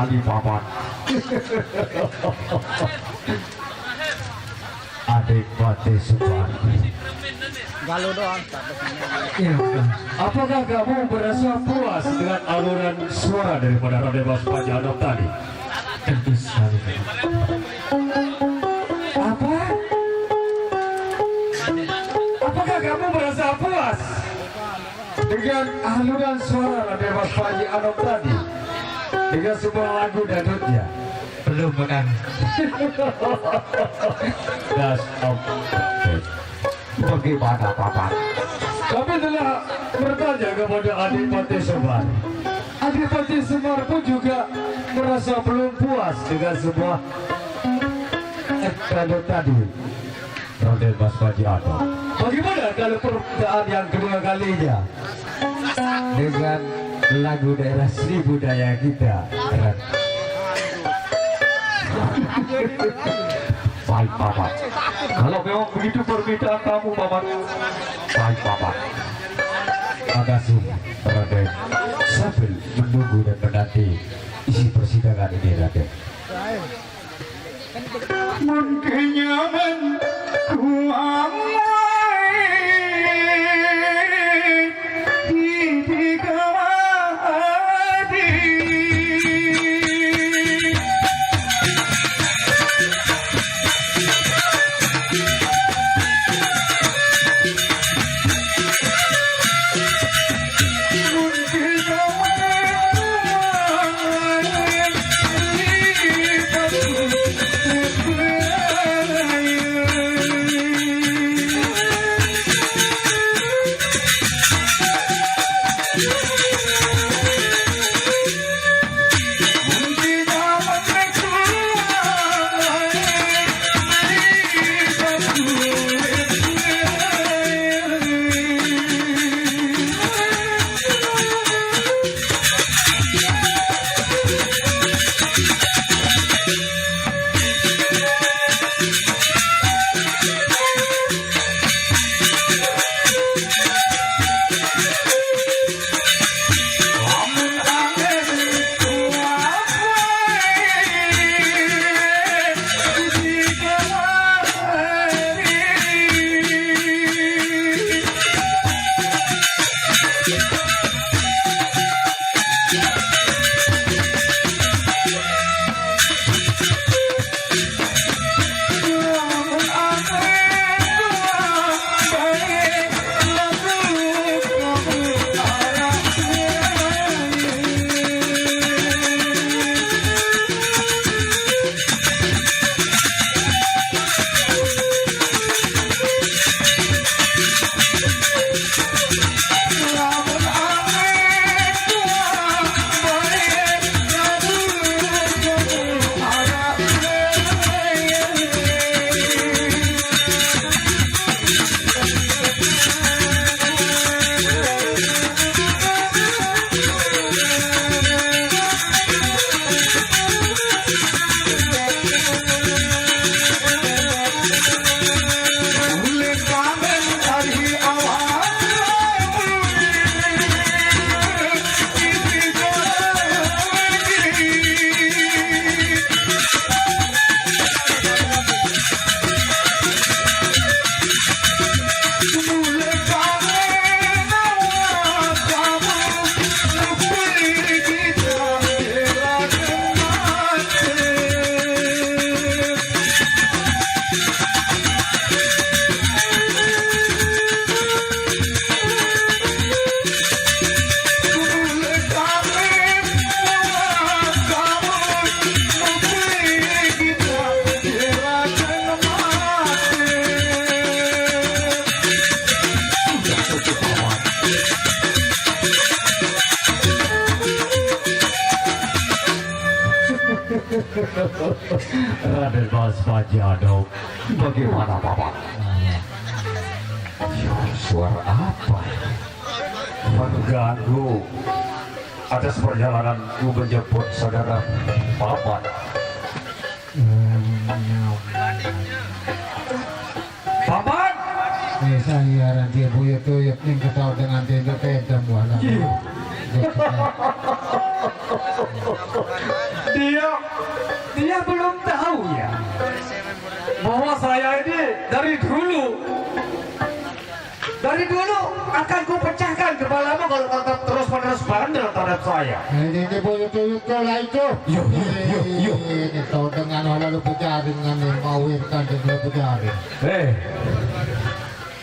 Di papan. Adik Patih Semar. Galuh doang statusnya. Ya, udah. Apakah kamu merasa puas dengan alunan suara daripada Raden Mas Panji Anom tadi? Tentu sekali. Apa? Apakah kamu merasa puas dengan alunan suara Raden Mas Panji Anom tadi? Dengan sebuah lagu dangdutnya. Belum, Kang. Das, oke. Bagaimana, Paman? Kami telah bertanya kepada Adipati Semar. Adipati Semar pun juga merasa belum puas dengan sebuah dangdut tadi. Raden Mas Panji Anom. Bagaimana kalau permintaan yang kedua kalinya? Dengan lagu daerah Sri Budaya kita. Baik, Paman. Kalau memang begitu permintaan kamu, Paman. Baik, Paman. Makasih, Raden. Sambil menunggu dan menanti isi persidangan ini, Raden. Mun kenyaman kuamai di kawadi. Raden Mas Panji Anom, bagaimana, Paman? Suara apa? Mengganggu atas perjalananku menjemput saudara Paman. Paman! Eh, saya rantai buyut tuyuk ning ketawa dengan tindak tedem wala. Iya. Dia, dia belum tahu, ya, bahwa saya ini dari dulu, dari dulu akan kupecahkan kepalamu kalau tetap terus-menerus bandel terhadap saya. Ini, ini buyut-buyut kau lah itu. Yo, yo, yo, yo. Ini kau dengan orang lu pejaring, dengan mau wirkan dia lu pejaring. Eh,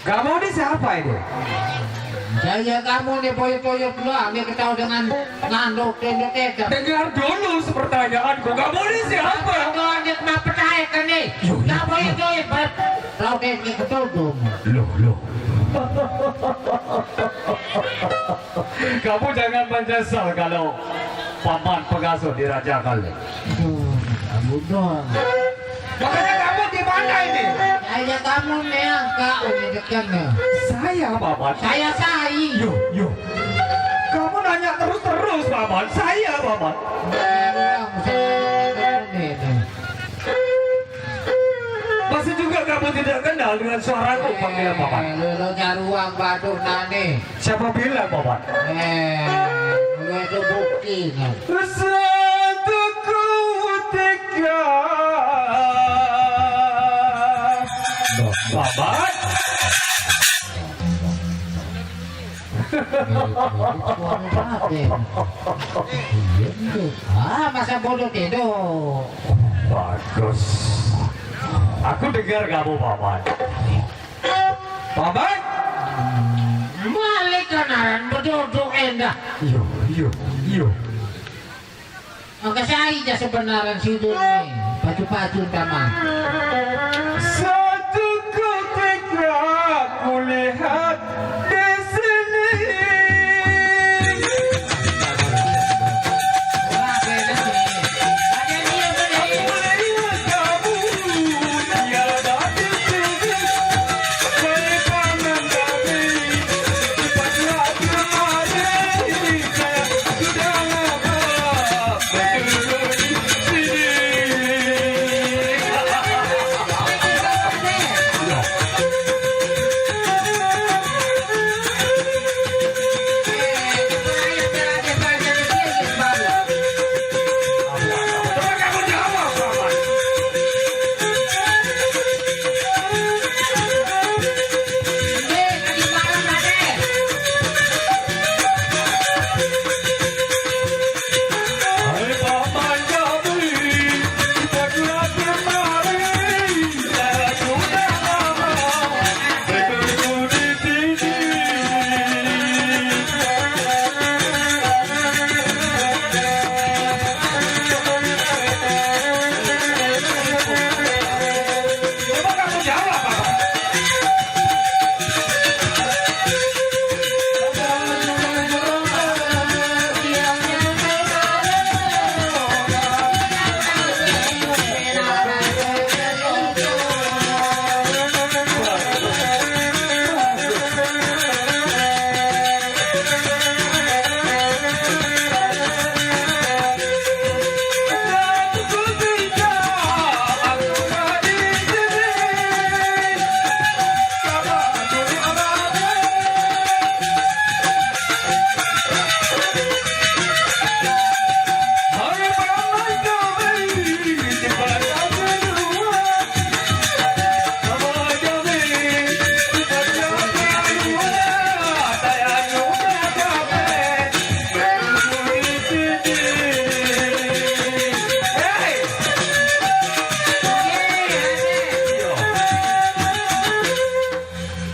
kamu ini siapa ini? Saya kamu nih, buyut-buyut lah, nih ketawa dengan nganduk, tunduk, tega. Dengar dulu pertanyaanku, kamu ini siapa? Kamu ini kenapa percaya kan nih? Yo, yo, yo. Kamu itu, Beb. Tahu deh, ini ketodong. Loh, loh. Kamu jangan menyesal kalau paman pengasuh di Raja Kali. Aduh, kamu dong. Makanya kamu di mana ini? Saya kamu nih, Kak, udah deket nih. Saya, paman. Saya Sai. Yo, yo. Kamu nanya terus-terus, paman. Saya, paman. Saya, saya, saya, saya, saya. Masih juga kamu tidak kenal dengan suaraku, panggilan paman? Eh, lu, lu nyaruang baduh nane. Siapa bilang, paman? Eh, lu itu bukti, nah. Satu ketika. Loh, paman? Ah, masa bodoh tidur. Bagus. Aku dengar kamu, paman. Paman? Malik kanaran bedodok endah. Iyo, iyo, iyo. Maka saya aja sebenarnya situ nih, pacu-pacu sama. Satu ketika kulihat di sini. Wah, beda nih. Ada dia, beda. Kulihat kamu tiada di sini. Saya kangen kami. Cepatlah kemari.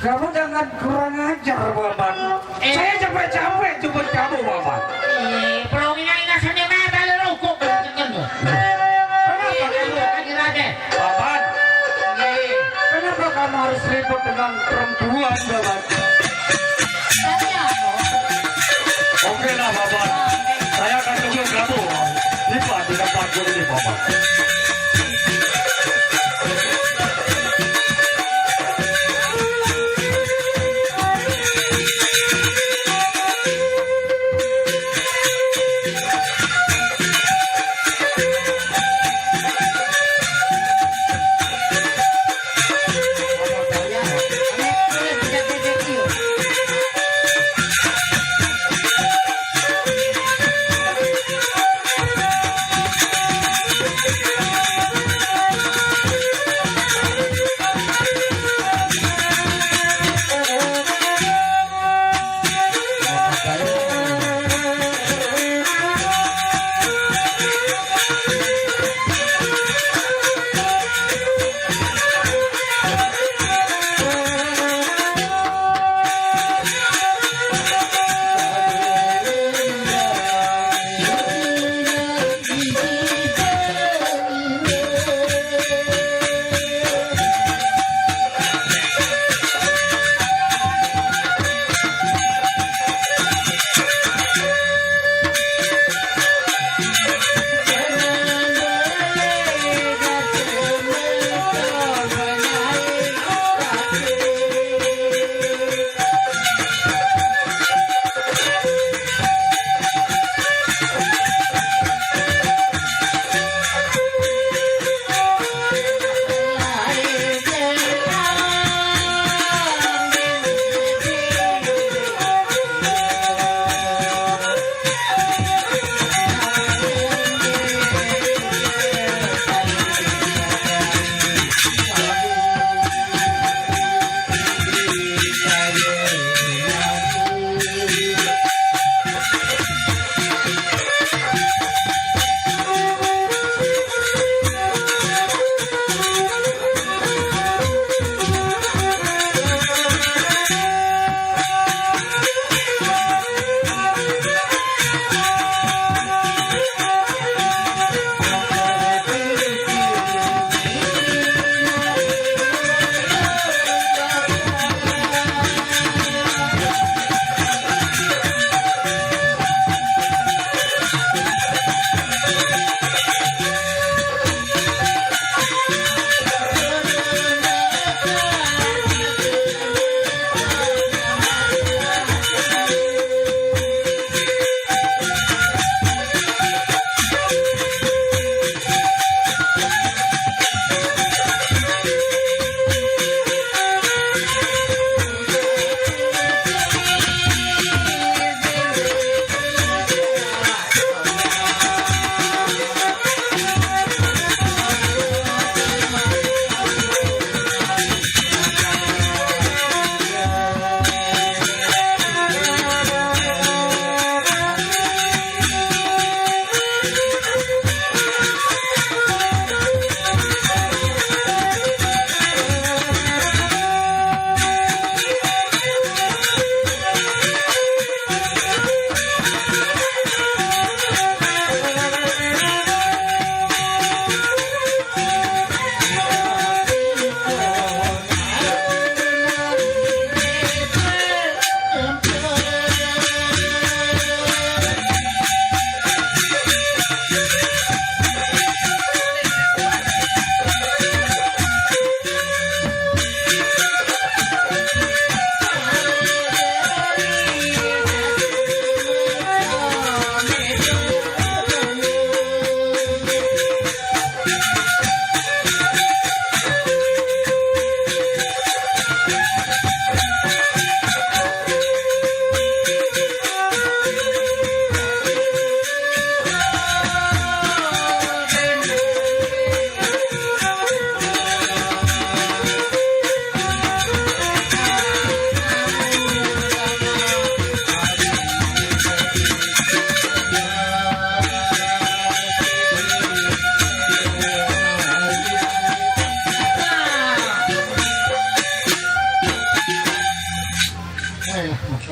Kamu jangan kurang ajar, Bapak. Eh. Saya capek-capek jemput kamu, Bapak. Eh, pelonginan ini seni mata lu rukuk, bener-bener. Kenapa kamu? Iya, tadi Raden. Bapak. Iya. Kenapa kamu harus ribut dengan perempuan, Bapak? Tapi apa? Oke lah, Bapak. Saya akan tunggu kamu di tempat, di tempat dulu, Bapak.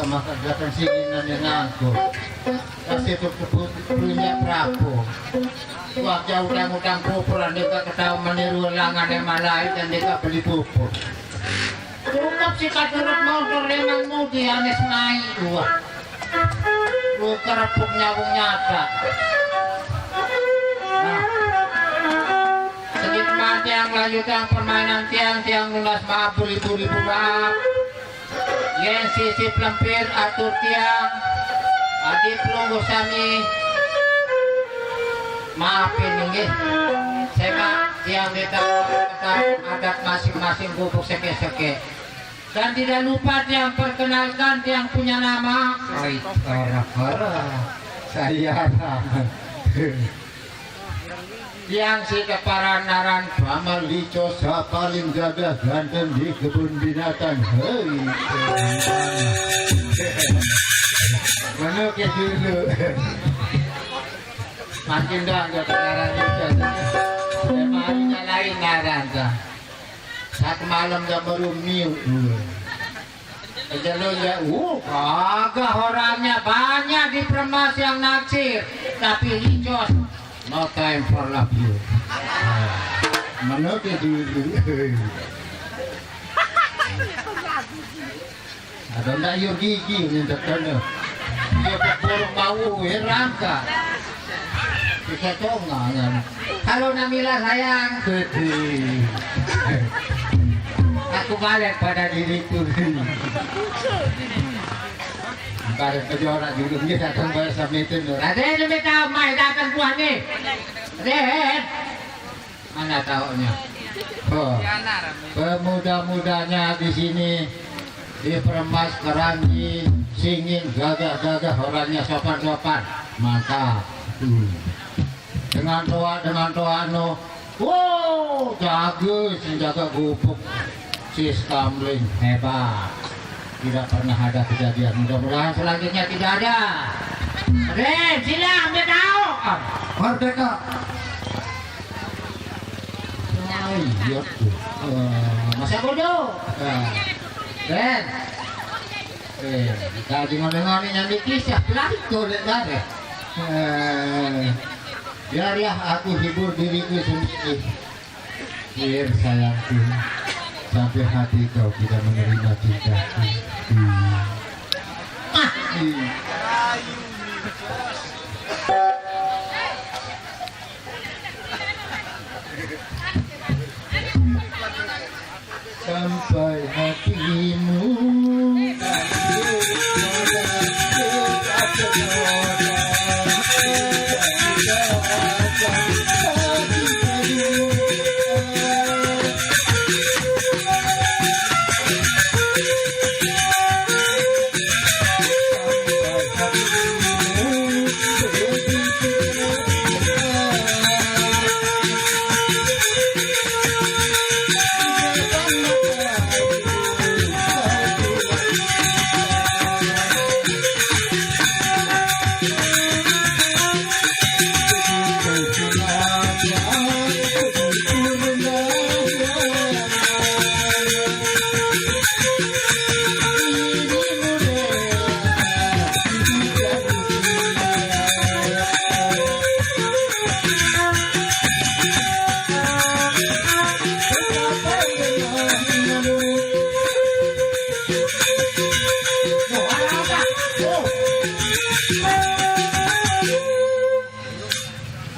Maka datang sini nanya ngangkut. Kasih tu kebut punya Prabu. Wah, jauh utang-utang kupuran dia tak ketahui meniru langan yang malai dan dia tak beli pupuk. Cukup si katurut mau turleman mudi anes mai. Wah. Lu kerepuk nyawung nyata. Nah. Sedikit tiang lanjutkan permainan tiang, tiang lunas maaf beribu-ribu maaf. Yen sisi plempir atur tiang, adi pelungguh sami, maafin nggih. Sema tiang nitah adat masing-masing gubuk seke-seke. Dan tidak lupa tiang perkenalkan tiang punya nama. Oi, ora-ora. Saya Rahman. Tiang si keparan aran Paman Lico, sa paling gagah ganteng di kebun binatang. Hei. Mana ke dulu? Makin dah ada pengaran Lico. Emangnya lain ngaran dah. Satu malam dah baru miu. Jalur ya, uh, gagah orangnya, banyak di Permas yang naksir, tapi Licos, no time for love you. Mana dia dulu? Ada ndak yur gigi ni tak kena. Dia burung bau, heran tak? Bisa tonga kan. Halo Namila sayang. Sedih. Aku balik pada diriku. Balik ke jorak dulu, dia datang bayar samitin. Ada yang lebih tahu, mai datang buah ni. Deh. Mana taunya? Oh. Pemuda-mudanya di sini, di Permas, Keranji, Singin, gagah-gagah, orangnya sopan-sopan. Mantap. Hmm. Dengan toa, dengan toa, no. Wow, jaga, senjaga gubuk. Si Skamling, hebat. Tidak pernah ada kejadian. Mudah-mudahan selanjutnya tidak ada. Ren, sila ambil tahu. Merdeka. Oh, iya tuh. Eh, masa bodoh. Eh, Ren. Eh, kita dengar-dengar ni nyambi kisah pelari tu, Ren, dah, eh. Eh, biarlah aku hibur diriku sendiri. Dear sayangku, sampai hati kau tidak menerima cintaku. Hmm. Ah, hmm. Sampai hatimu.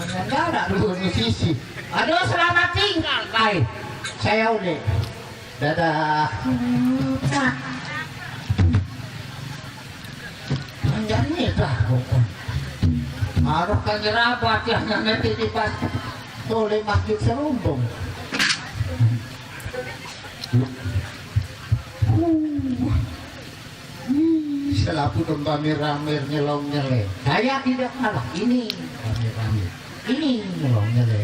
Mengendara dulu di sisi. Aduh, selamat tinggal, baik. Saya udah. Dadah. Menjadi dah kok. Harus kan nyerabat yang nanti di pas oleh Masjid Serumbung. Huh. Ih, selapu domba mir-ramir nyelong nyele. Saya tidak kalah. Ini ramir-ramir. Ini nyelong nyele.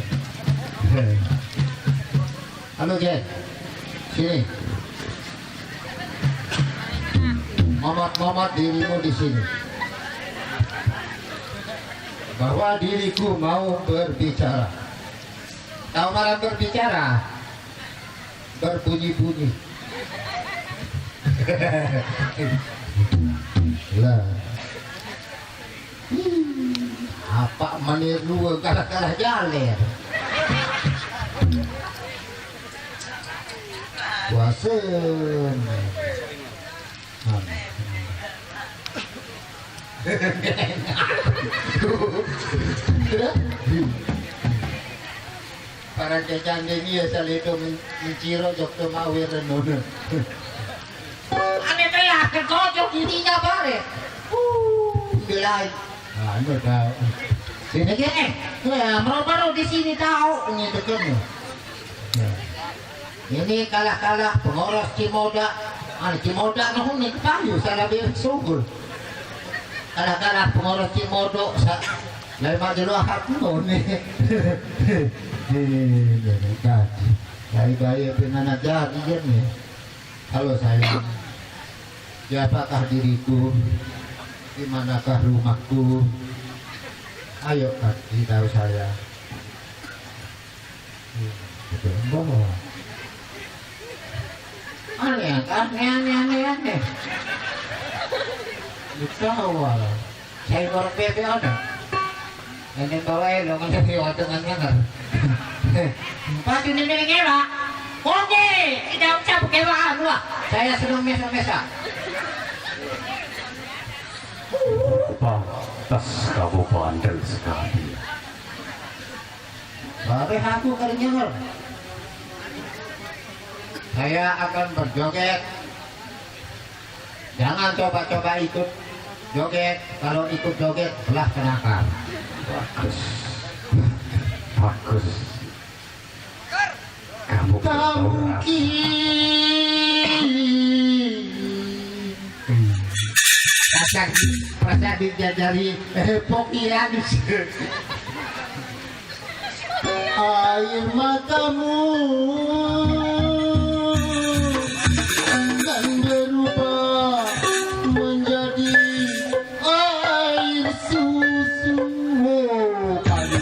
Halo, Jen. Sini. Momot-momot dirimu di sini. Bahwa diriku mau berbicara. Tahu malam berbicara? Berbunyi-bunyi. Lah. Apa menir dua kalah-kalah jaler. Puasen. Para cacang deni ya salido men-, menciro jok to mawir renuna. Ane telah ke kocok dirinya bare. Uh, gelai. Anu tahu. Sini gini. Ya, baru-baru di sini tahu ini tekan. Ya. Ini kalah-kalah pengurus Cimoda. Anu Cimoda nuhun nih payu salah dia sugul. Kalah-kalah pengurus Cimodo sa-, lain mah jero hati nih. Ini gaji. Gaya-gaya dengan aja dia nih. Halo sayang, siapakah diriku? Di manakah rumahku? Ayo kasih tahu saya. Betul. Bohong. Aneh, aneh, aneh, aneh, aneh. Betul. Saya baru bebe ada. Ini bawa elo kan jadi wajangan kan. Pas ini milik Ewa. Oke, tidak usah pakai bahan lah. Saya senang mesa-mesa. Pantas kamu bandel sekali. Babe aku kerja. Saya akan berjoget. Jangan coba-coba ikut joget. Kalau ikut joget, belah kenakal. Bagus. Bagus. Kamu belum tahu rasa. Perasaan, perasaan dijajari, eh, Pokian. Air matamu akan berubah menjadi air susu. Oh, kali.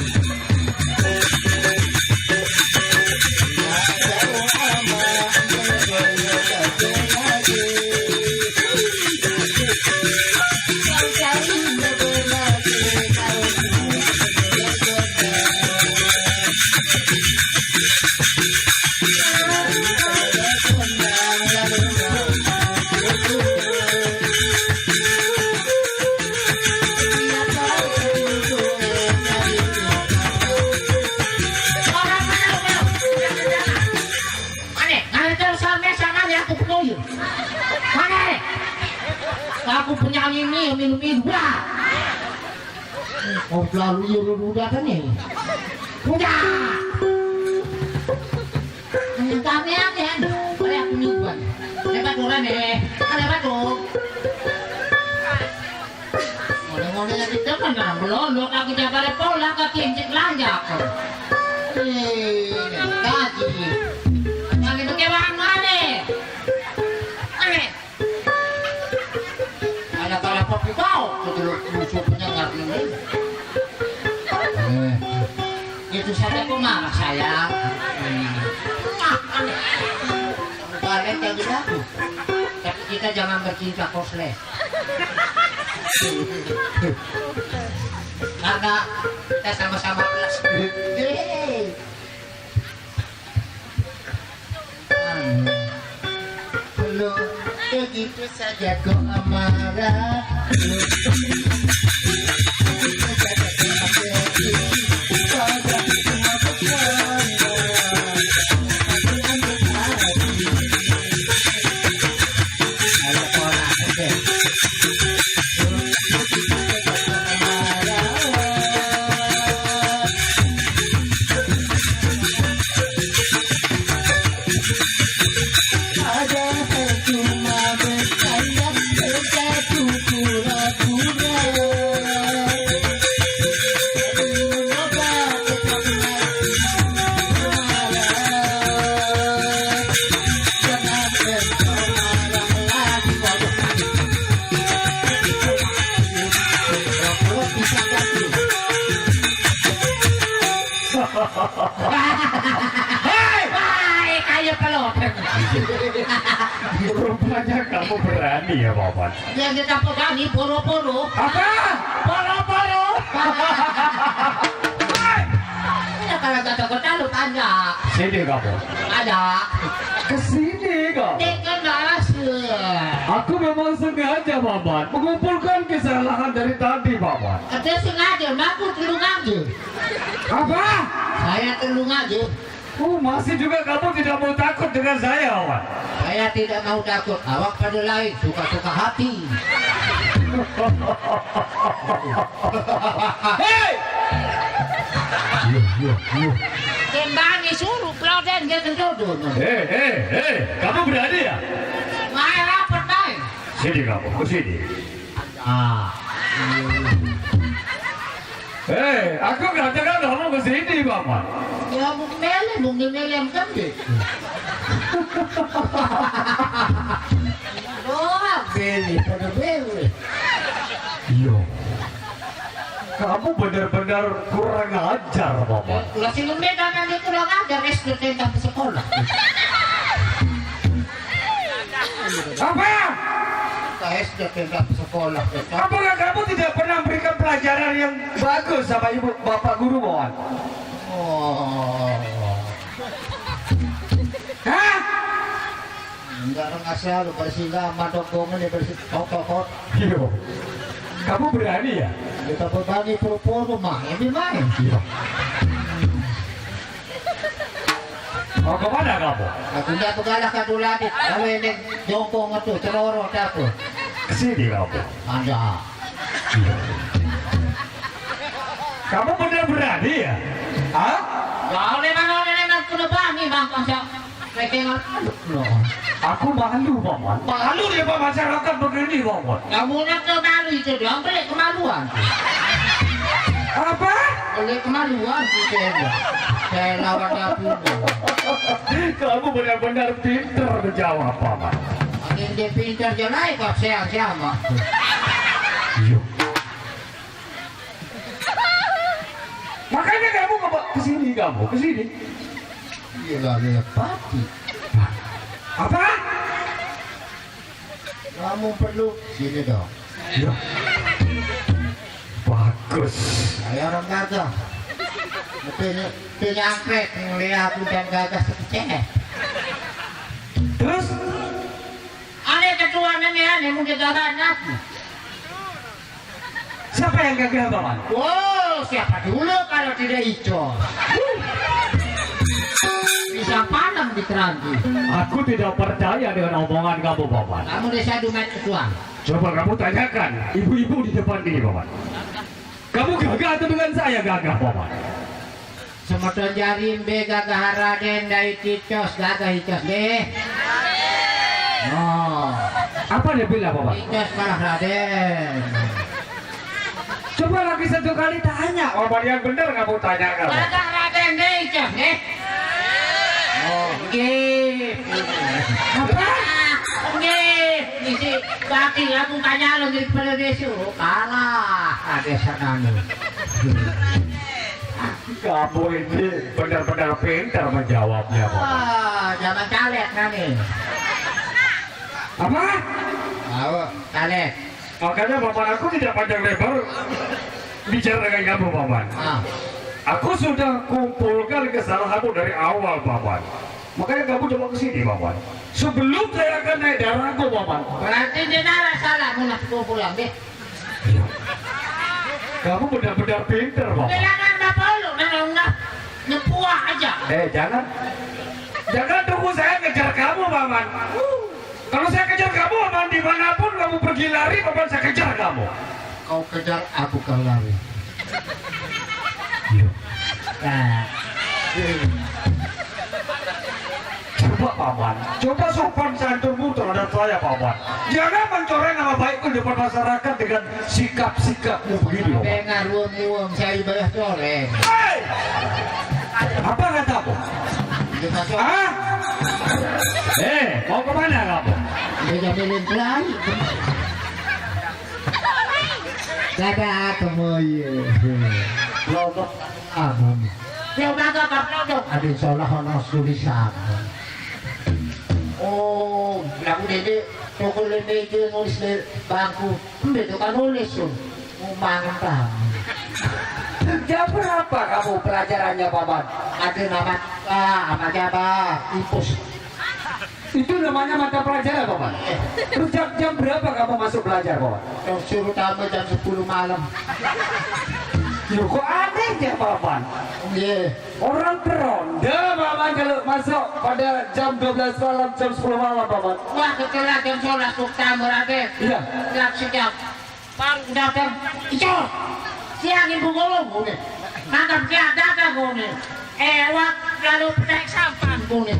Mana? Ngajar sampe samane aku penuhi. Mana? Aku penyanyi ini minum-minum. Wah. Oh, lalu iya lu udah kan ya? Udah. Ini kami aja. Boleh aku mingguan. Lepas orang deh. Lepas tuh. Ngone-ngone yang kita kan nah, belolok aku jaga pola ke kincik lanjak. Eh, kaji. Kami pakai bahan mana? Aneh. Ada para pepibau, kejeluk musuh penyengat ini. Eh, itu saja kok marah sayang. Hmm. Ah, aneh. Balik lagi aku. Tapi kita jangan bercinta kosleh. Karena kita sama-sama kelas. Yeay. Anu, lo begitu saja kok marah. Hanya kamu berani ya, Paman? Yang kita pegang ni poro-poro. Apa? Poro-poro. Hei! Ini kalau kata kota lu tanya. Sini kamu. Ada. Ke sini kamu. Dia kan bahasa. Aku memang sengaja, Paman, mengumpulkan kesalahan dari tadi, Paman. Dia sengaja, aku tolong aja. Apa? Saya tolong aja. Oh, masih juga kamu tidak mau takut dengan saya, Paman? Saya tidak mau takut. Awak pada lain, suka-suka hati. Hei! Yuh, yuh, yuh. Tembani suruh, peloden, dia tentu dulu. Hei, hei, hei, kamu berani ya? Main rapat, main. Sini kamu, ke sini. Ah. Eh, aku katakan kamu ke sini, Paman. Ya, mau melem, mau melem kan, deh. Doang, beli, pada beli. Iya. Kamu benar-benar kurang ajar, Paman. Lah, si Lembe namanya kurang ajar, S D T sampai sekolah. Apa? Ke S D T sampai sekolah. Apakah kamu tidak pernah memberikan pelajaran yang bagus sama ibu bapak guru, Paman? Oh. Hah? Enggak, orang asal lu bersih lama dokongan ya, bersih kotor-kotor. Iya. Kamu berani ya? Kita berbagi pura-pura mah, ini main. Iya. Mau ke mana kamu? Aku ndak begalah ka Duladit. Kalau ini jongkong itu, celorot aku. Ke sini kamu. Ada. Iya. Kamu benar berani ya? Hah? Kalau memang, kalau memang kena bani, Bang, konsep. Aku malu, Paman. Malu dia, Pak, masyarakat begini, Paman. Kamu nak ke malu itu doang, beli kemaluan. Apa? Beli kemaluan itu ya. Saya lawan aku. Kamu benar-benar pintar menjawab, Paman. Ada yang dia pintar je naik, kok saya sama. Iya. Makanya kamu ke, ke sini, kamu ke sini. Iya, lah, iya, pati. Apa? Kamu perlu sini dong. Ya. Bagus. Saya orang gagah. Tapi ini, ini angkrek, ngeliat aku dan gagah sekecil. Terus? Aneh ketua nenek, aneh, mau gagahan aku. Siapa yang gagah, Paman? Wow, siapa dulu kalau tidak Ico? Bisa panem di keranji. Aku tidak percaya dengan omongan kamu, Paman. Kamu desa Dumet ketua. Coba kamu tanyakan ibu-ibu di depan ini, Paman. Kamu gagah atau dengan saya gagah, Paman? Semeton jari mbe gagah Raden dai Icos, gagah Icos deh. Oh. Apa dia bilang, Bapak? Icos kalah Raden. Coba lagi satu kali tanya, Bapak, yang benar kamu tanyakan. Gagah Raden deh, Icos deh. Oh, nggih. Apa? Nggih, isi bagi aku tanya lo jadi pada besok. Kalah, ada sana nih. Kamu ini benar-benar pintar menjawabnya, Bapak. Ah, zaman caleg nanti. Apa? Tahu, caleg. Makanya, Bapak, aku tidak panjang lebar bicara dengan kamu, Bapak. Ah. Aku sudah kumpulkan kesalahanmu dari awal, Bapak. Makanya kamu coba ke sini, Bapak. Sebelum saya akan naik darahku, Bapak. Berarti dia darah salah, mau nak pulang deh. Kamu benar-benar pinter, Bapak. Bilangan Bapak lu, memang udah nyepuah aja. Eh, jangan. Jangan tunggu saya ngejar kamu, Paman. Kalau saya kejar kamu, Paman, dimanapun kamu pergi lari, Paman, saya kejar kamu. Kau kejar, aku kau lari. Iya. Nah. Coba, Paman, coba sopan santunmu terhadap saya, Paman. Jangan mencoreng nama baikku di depan masyarakat dengan sikap-sikapmu begini, Paman. Dengar, wong-wong, saya ibadah coreng. Hei! Apa katamu? Dia tak coreng. Hah? Eh, mau kemana kamu? Dia jadi lain. Dadah, temoye. Lombok, abang. Dia udah gak, gak, lombok. Ada salah, ono tulisan. Oh, lagu Dede. Pokoknya meja nulis di bangku, embe tuh kan nulis tuh. Ngumangin kamu. Jam berapa kamu pelajarannya, Paman? Ada nama ah, sama siapa? Impus. Itu namanya mata pelajaran, Paman. Terus jam, jam berapa kamu masuk belajar, Paman? Yang suruh tambah jam sepuluh malam. Loh, kok aneh ya, Paman? Iya. Orang peronda, Paman, kalau masuk pada jam dua belas malam, jam sepuluh malam, Paman. Wah, ketelah jam sebelas tuh tambah, Raden. Iya. Jam sejam. Baru datang, "Icor, siang ibu ngomong," ngene. Nangkep dia datang ngene. Ewak lalu petai sampan ngene.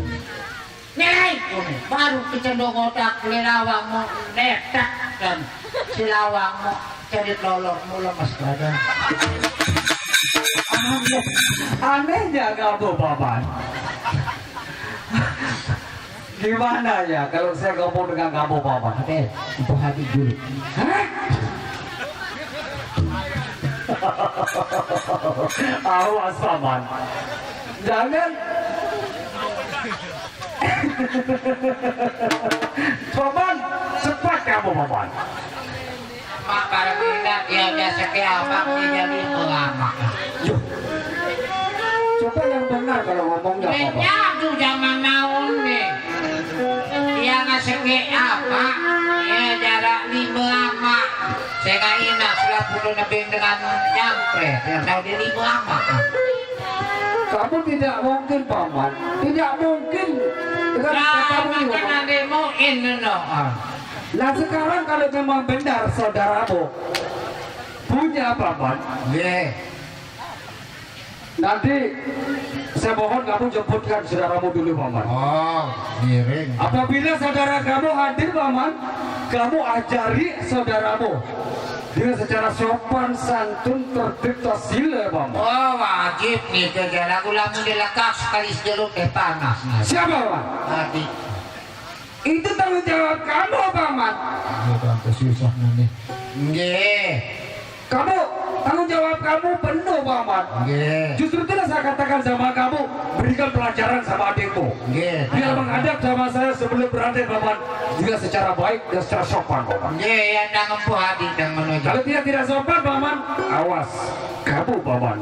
Nilai ngene. Baru kecendong otak lelawang mau letak dan silawang mau jadi lolok mau lemes badan. Aneh, anehnya kamu, Paman. Gimana ya kalau saya ngomong dengan kamu, Paman? Oke, itu hati dulu. Hah? Awas, Paman. Jangan. Paman, cepat kamu, Paman. Mak, barang ini dia biasa ke abang ini jadi lama. Yo. Coba yang benar kalau ngomongnya, Paman. Nyadu zaman naon nih. Dia ngasih ke apa? Ya, jarak lima ama. Saya nggak enak, sudah puluh lebih dengan nyampe. Yang tahu dia lima ama. Kamu tidak mungkin, Paman. Tidak mungkin dengan katamu ini, Paman. Nanti mungkin, no. Nah, sekarang kalau memang benar saudaramu punya, Paman. Nggih. Nanti saya mohon kamu jemputkan saudaramu dulu, Paman. Oh, ngiring. Apabila saudara kamu hadir, Paman, kamu ajari saudaramu dengan secara sopan santun, tertib, sila, Paman. Oh, wajib nih, jalan ulama dilekas sekali sejeluk teh panas nih. Siapa, Paman? Tadi. Itu tanggung jawab kamu, Paman. Iya, Bang, kesusah nih. Nggih. Kamu, tanggung jawab kamu penuh, Paman. Nggih. Justru itulah saya katakan sama kamu, berikan pelajaran sama adikmu. Nggih. Biar menghadap sama saya sebelum berhadapan, Paman, juga secara baik dan secara sopan, Paman. Nggih, ya, nang empuh adik dan menuju. Kalau tidak, tidak sopan, Paman, awas. Kamu, Paman.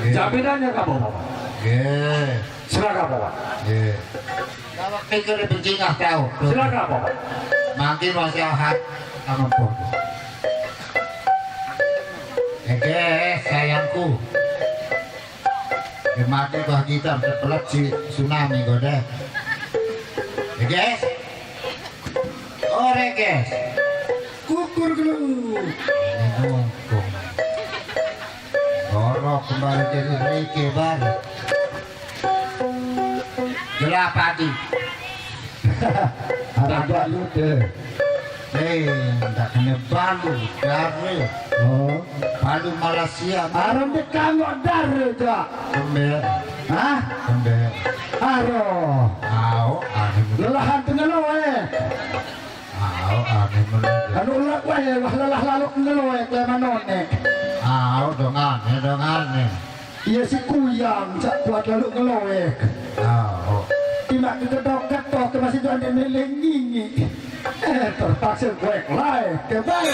Nggih. Jaminannya kamu, Paman. Nggih. Silakan, Paman. Nggih. Kalau pikir berjingah tahu. Silakan, Paman. Makin wasiat. Ampun. Oke, sayangku. Dia mati kok kita pelet si tsunami kok deh. Oke. Ore, guys. Kukur gelu. Ini nongkrong. Gorok kembali jadi Rike bar. Gelap padi. Ada balu deh. Eh, ndak kena balu, dare. Oh. Balu Malaysia. Aran dikanggo dare, Jak. Kembe. Hah? Kembe. Aro. Au, anu. Lelahan tengah lo, eh. Au, anu meneh. Anu ulak wae, wah lelah lalu ngeloek wae manone. Au, dongane, dongane. Iya si kuyang, cak kuat lalu ngeloek. Au. Timak ketok-ketok ke masih tuan dia meleng ngini. Eh, terpaksa gue lae. Kembali.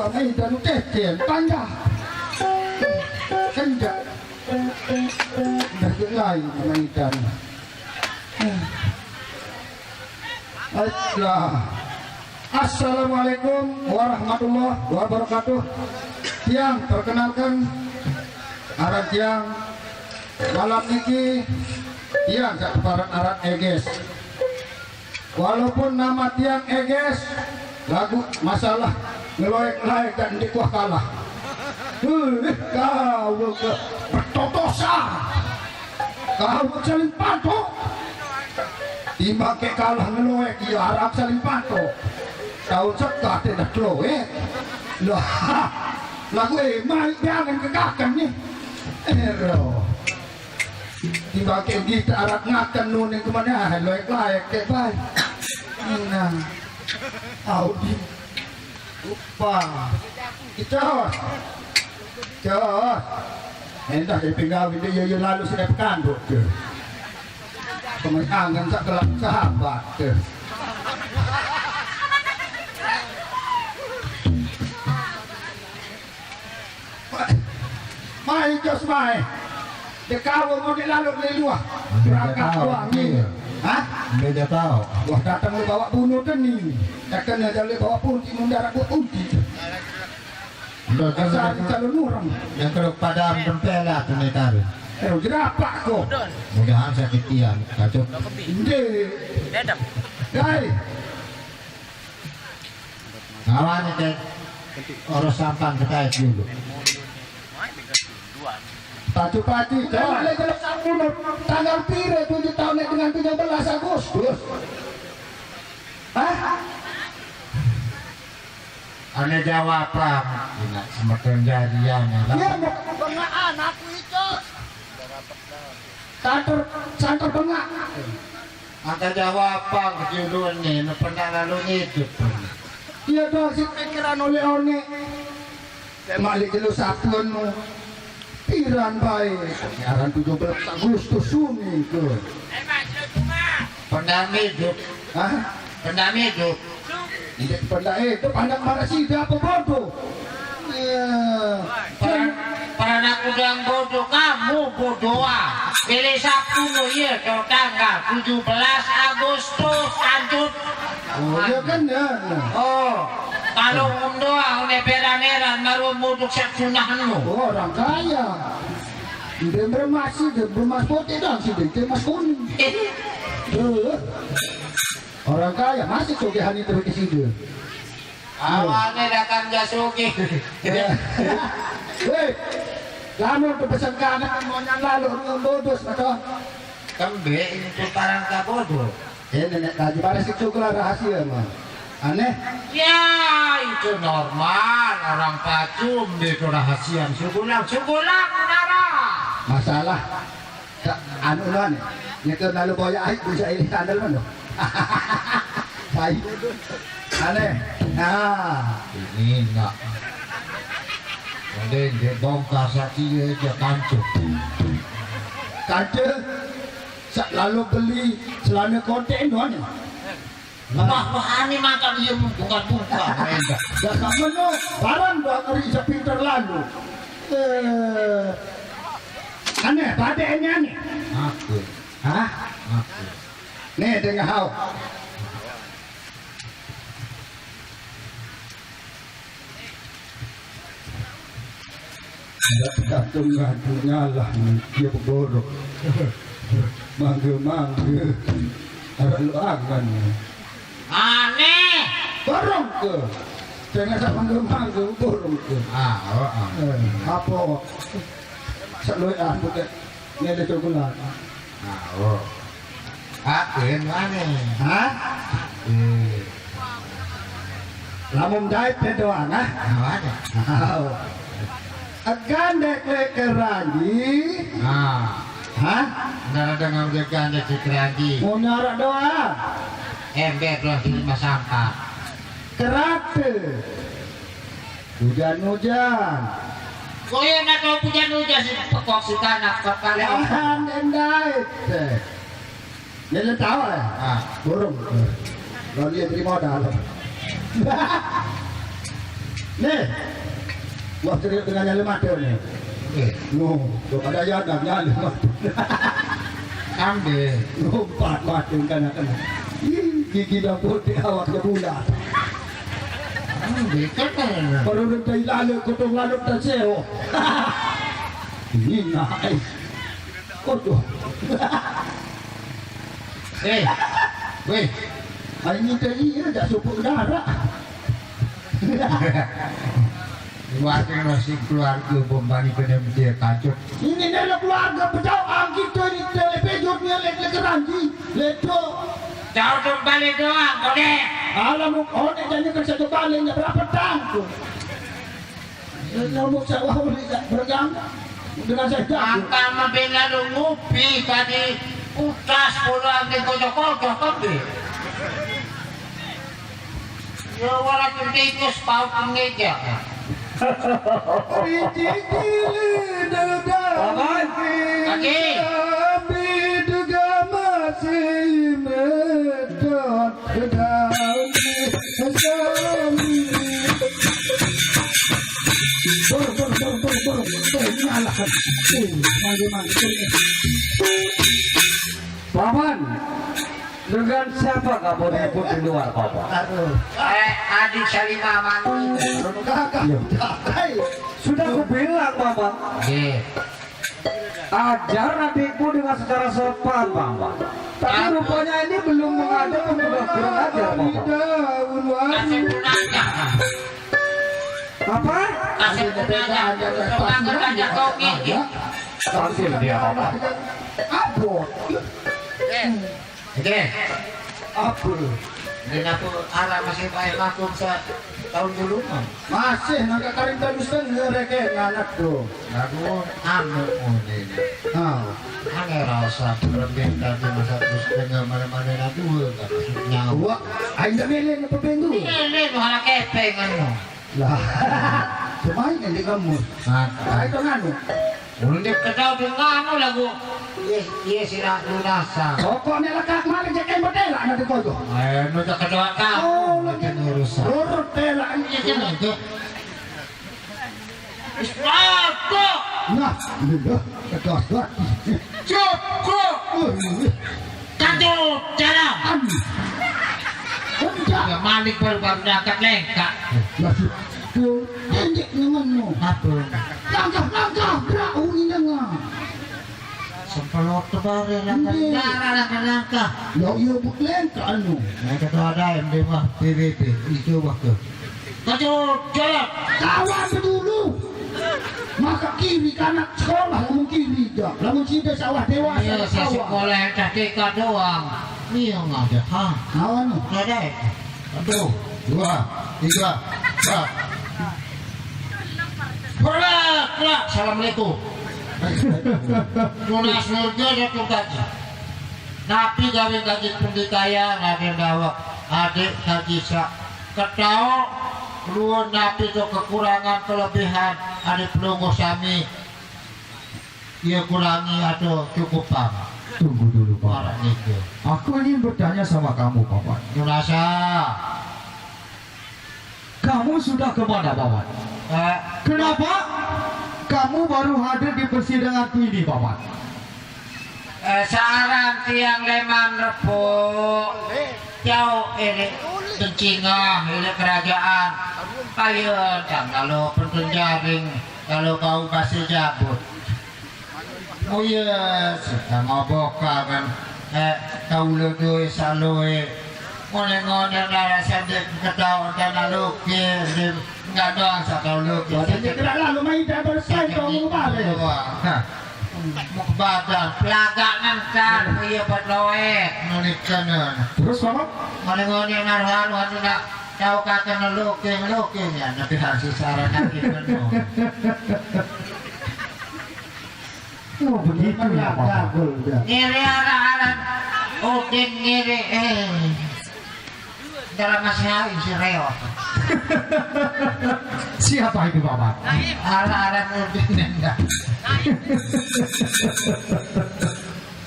Ai, dan teten panjang. Kendak. Dah gelai maidan. Baiklah. Assalamualaikum warahmatullahi wabarakatuh. Tiang, perkenalkan, aran tiang malam niki, tiang sak paran aran Eges. Walaupun nama tiang Eges, lagu masalah ngeloek-laek dan ndeq wah kalah. Heh, kau ke betotosan. Kau saling pantok. Timbang ke kalah ngeloek, iya araq saling pantok. Kau sekah te dah keloek. Lah, lagu eh, mai jangan kegaken nih. Ero. Timbang ke gita araq ngaken nuning kemane, ah, loek-laek ke bae. Nah. Audi. Upa. Icos. Cos. Endah dari pinggawi dia, ya, ya, lalu sini pekan, Bu. Temen angen sak kelak sahabat, tuh. Mai, jos mai. Dekawa mau di lalu di luar. Berangkat doang ni. Hah? Beda tau. Wah, datang lu bawa bunuh teni. Takkan aja lu bawa punti, mundur aku punti. Asal calon orang. Yang kalau pada tempel lah tu ni taruh. Eh, jerapah kau. Mudahan sakit tiang, kacau. Inde. Dai. Kawan ke orang sampan kita dulu. Pati-pati, coba. Tanggal piro tujuh tahun dengan tujuh belas Agustus? Hah? Ane jawaban, ina semeton jarian, ya. Iya, mau kebengaan aku itu. Santer, santer bengak. Angka jawaban kejudulne, ne pernah lalu ngidup. Iya, dong, si pikiran oleh-oleh. Malik jelo sapun. Piran bae. Aran tujuh belas Agustus suni ke. Pendam idup. Hah? Pendam idup. Ndeq pendaq idup, anak maraq side ape bodoh? Iya. Peran, peran aku doang bodoh, kamu bodoh ah. Pilih Sabtu lo, iya, to tanggal tujuh belas Agustus, lanjut. Oh, iya kan, ya. Oh, kalau ngom doang, ne peran-eran, baru muduk sak sunah lo. Oh, orang kaya. Ndeq beremas side, beremas putih doang side, ndeq emas kuning. Eh. Orang kaya masih sogehan itu di sini. Awane datang jasuke. Weh, lamun tu pesengkana monyan lalu rung bodos, betul? Kembe ini tu parang kabodo. Eh, nenek kaji pada situ keluar rahasia, mah. Aneh. Ya, itu normal. Orang pacum itu rahasia. Sugulang, sugulang, nara. Masalah. Anu lan, nyekel lalu boya ai bisa ini sandal mano. Sai. Aneh. Nah. Ini nak. Ade ndeq bongkar saki ye je kancup. Kancup. Sak lalu beli celana kotek doang. Wah, wah, ane makan iye buka-buka. Lah, kamu no, barang doang ngeri sepinter lalu. Eh, aneh, badeknya aneh. Aku. Hah? Aku. Nih, dengar hau. Ndak katung ngadu ngalah, dia begorok. Mangga-mangga. Araq lu angan. Aneh. Borong ke? Jangan sak mangga-mangga, borong ke? Ah, oh, ah. Eh, apa? Sak lu, ah, bukan. Ngene coklat. Aoh. Aden mane? Hah? Eh. Lamun jahit te doang, ah? Aoh. Egan dek lek keranji. Nah. Hah? Ndak ada ngam egan dek keranji. Mau nyarak doang. Ember doang di rumah sampah. Kerate. Ujan-ujan. Koye nak tau ujan-ujan si pekok si kanak kepale. Jangan endai. Teh. Dia le tahu ya? Ah. Burung. Lo dia beri modal. Nih. Wah, cerit dengan nyala mata nih. Oke. No, kepada ya dan nyala mata. Ambil. Lompat mata kan akan. Ih, gigi dah putih, awak dah bulat. Ambil, kan? Baru rentai lalu, kotong lalu tak seo. Ini naik. Kotong. Eh, weh. Ini tadi ya, dah sopok darah. Wate nasi keluarga bombani kena dia kacut. Ini adalah keluarga pecah angkit dari telepejut ni lek lek keranji. Leto. Jauh kembali doang, kode. Alam, oh, nek jangan kerja kembali, nya berapa tangku? Nyamuk sawah udah bergang. Dengan saya jago. Angka mabena lu ngupi tadi. Utas pulang di kocok-kocok, kan, Bi? Ya, walaupun tikus, paut mengeja. Rijiki lidah dan Paman. Kaki. Tapi juga masih medot. Bor, bor, bor, bor, bor, bor, ini alah. Tuh, maju, maju. Paman, dengan siapa kamu ribut di luar, Paman? Aduh. Eh, adik Salimah mandi. Aduh, kakak. Iya. Kakak. Sudah kubilang, Paman. Iya. Ajar adikmu dengan secara sopan, Paman. Tapi rupanya ini belum mengajar pun sudah kurang ajar, Paman. Kasih punanya. Apa? Kasih punanya. Tukang kerja kau gigi. Panggil dia, Paman. Apa? Eh. Oke. Apa? Kenapa arah masih baik laku sa tahun dulu, Mang? Masih nak karing tadi setengah reke anak tu. Lagu anu ini. Ah. Ane rasa berlebih tadi masa terus setengah mana-mana lagu nyawa. Wah, aing tak milih apa pengen tu. Ini malah kepeng anu. Lah. Cuma ini di kamu. Nah, aing tak nganu. Ulun dia kenal dengan anu lagu. Iya, iya, sira lunasa. Pokoknya lekat mari, cek yang bertela nanti kau tu. Eh, nu cek ketua kamu. Oh, nanti lagi urusan. Lurut tela ini, cek itu. Istilah. Nah, ini dah. Ketua, ketua. Cukup. Oh, ini. Kacau jalan. Anu. Enggak. Ya, Malik baru-baru diangkat lengkak. Masih tuh, pendek nyamanmu. Apa? Langkah-langkah, gerak, uni nengah. Sempelot tebar ya, langkah. Iya. Darah, langkah-langkah. Ya, iya, bu, lengkak, anu. Nah, kata ada yang di rumah P B B, itu waktu. Kacau jalan. Kawan dulu. Maka kiri, kanak sekolah, lamun kiri, ya. Lamun sida sawah dewasa, iya, sawah. Sekolah yang T K doang. Iya, nggak ada. Hah? Kawan. Nggak ada. Satu, dua, tiga, empat. Kelak, kelak. Assalamualaikum. Tunas nurga satu kaji. Napi gawe kaji pendikaya, Raden Dawek. Adik kaji sa. Ketau, luwun napi to kekurangan kelebihan adik pelungguh sami. Iya kurangi atau cukupang? Tunggu dulu, Pak. Marah niku. Aku ingin bertanya sama kamu, Paman. Nyunasa. Kamu sudah ke mana, Paman? Eh. Kenapa kamu baru hadir di persidangan ini, Paman? Eh, searan tiang leman repuk. Jauh ini pencingah, ini kerajaan. Ayo, jangan kalau pentunjaring, kalau bau basi jabut. Oh iya, sudah ngoboka kan. Eh, kaula duwe saloe. Ngone-ngone nara sendek ketawa tanah lukis, di gadong sakau lukis. Wah, sendek gerak lalu main tak bersaing, kau mau balik. Wah, nah. Mau ke badan, pelaganan kan, iya berloek, nonikanan. Terus, Paman? Ngone-ngone nara anu, anu nak tahu kata ngeluking, ngeluking ya, nanti hasil saran nanti penuh. Oh, begitu ya, Bapak. Jago, udah. Ngiri arah-arah. Udin ngiri, eh. Dalam masih hari si Reo. Siapa itu, Bapak? Arah-arah Udin enggak.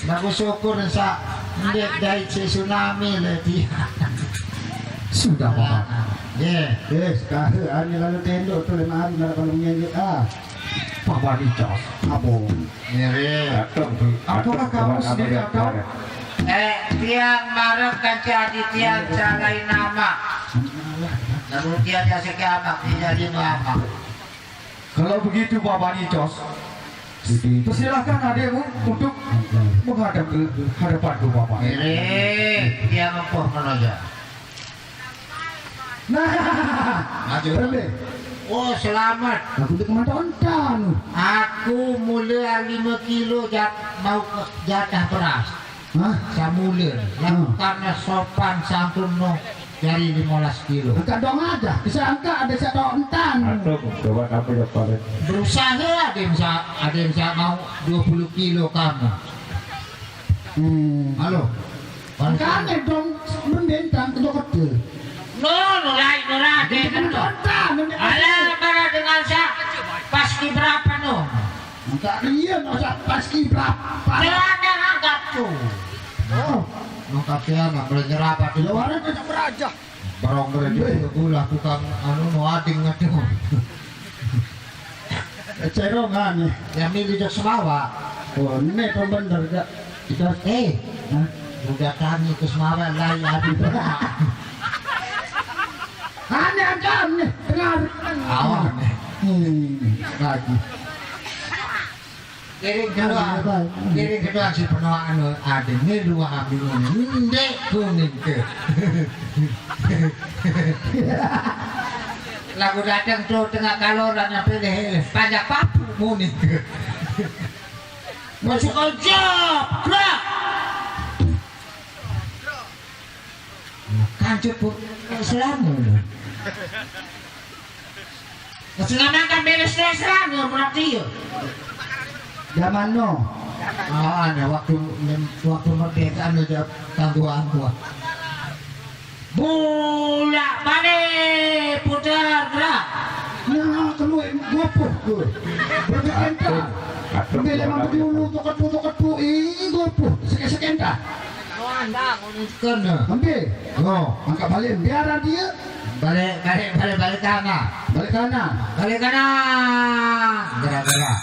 Lagu syukur sa ndek dai si tsunami le dia. Sudah, Paman. Nggih. Eh, sekarang ane lalu tendok tu lima hari nak kalau menyanyi ah. Paman Icos. Abong. Nggih. Apakah kamu sendiri atau? Eh, tiang marep kanca adi tiang calai nama. Lamun tiang jasa kiamat, tiang jadi nama. Kalau begitu, Paman Icos, persilahkan adikmu untuk menghadap ke hadapanku, Paman. Nggih, tiang empuh menoja. Nah, maju. Berhenti. Oh, selamat. Aku tu kemana tonton? Aku mula lima kilo jat-, mau ke jatah beras. Hah? Samula. Hmm. Lakukan sopan santun no dari lima belas kilo. Angkat dong aja. Bisa angkat ada satu entan. Aduh, coba kamu ya paling. Berusaha ada yang bisa, ada yang bisa mau dua puluh kilo kamu. Hmm. Halo. Makanya dong mendentang ke dokter. No, no, lain, no, lain. Jadi kan tonton, no, no. Alah, para dengan sa-, pas ki berapa, no? Enggak, iya, no, sa-, pas ki berapa? Jangan yang anggap tuh. Oh. No, kasihan, no, boleh nyerapa di luar. Luaran aja beraja. Barang beraja, iya. Gula, tukang, anu, no, ading, aduh. Cerongan nih. Yang milih jok semawa. Oh, ini pembener gak? Kita, eh, hah? Udah tani ke semawa, lai adi. Aneh aja nih, dengar. Awan nih. Hmm, lagi. Kiring kedua, kiring kedua si penuh anu adi, ini dua ambil ini. Ndek kuning ke. Lagu datang tu tengah kaloran, apa deh, panjak papu muni. Masuk aja, gerak. Nah, kancut pun selama. Masih lama kan beres deh selama berarti ya. Zaman no. Ah, ada waktu, waktu merdeka ada tangguhan gua. Bolak balik, putar, gerak. Nah, keluar gopoh ke. Berpikir tak. Bila memang dulu tokat-tokat ih gopoh. Sekian-sekian tak. Kena. Ambil. Oh, angkat balik. Biar dia. Balik, balik, balik, balik kanan. Balik kanan. Balik kanan. Gerak, gerak.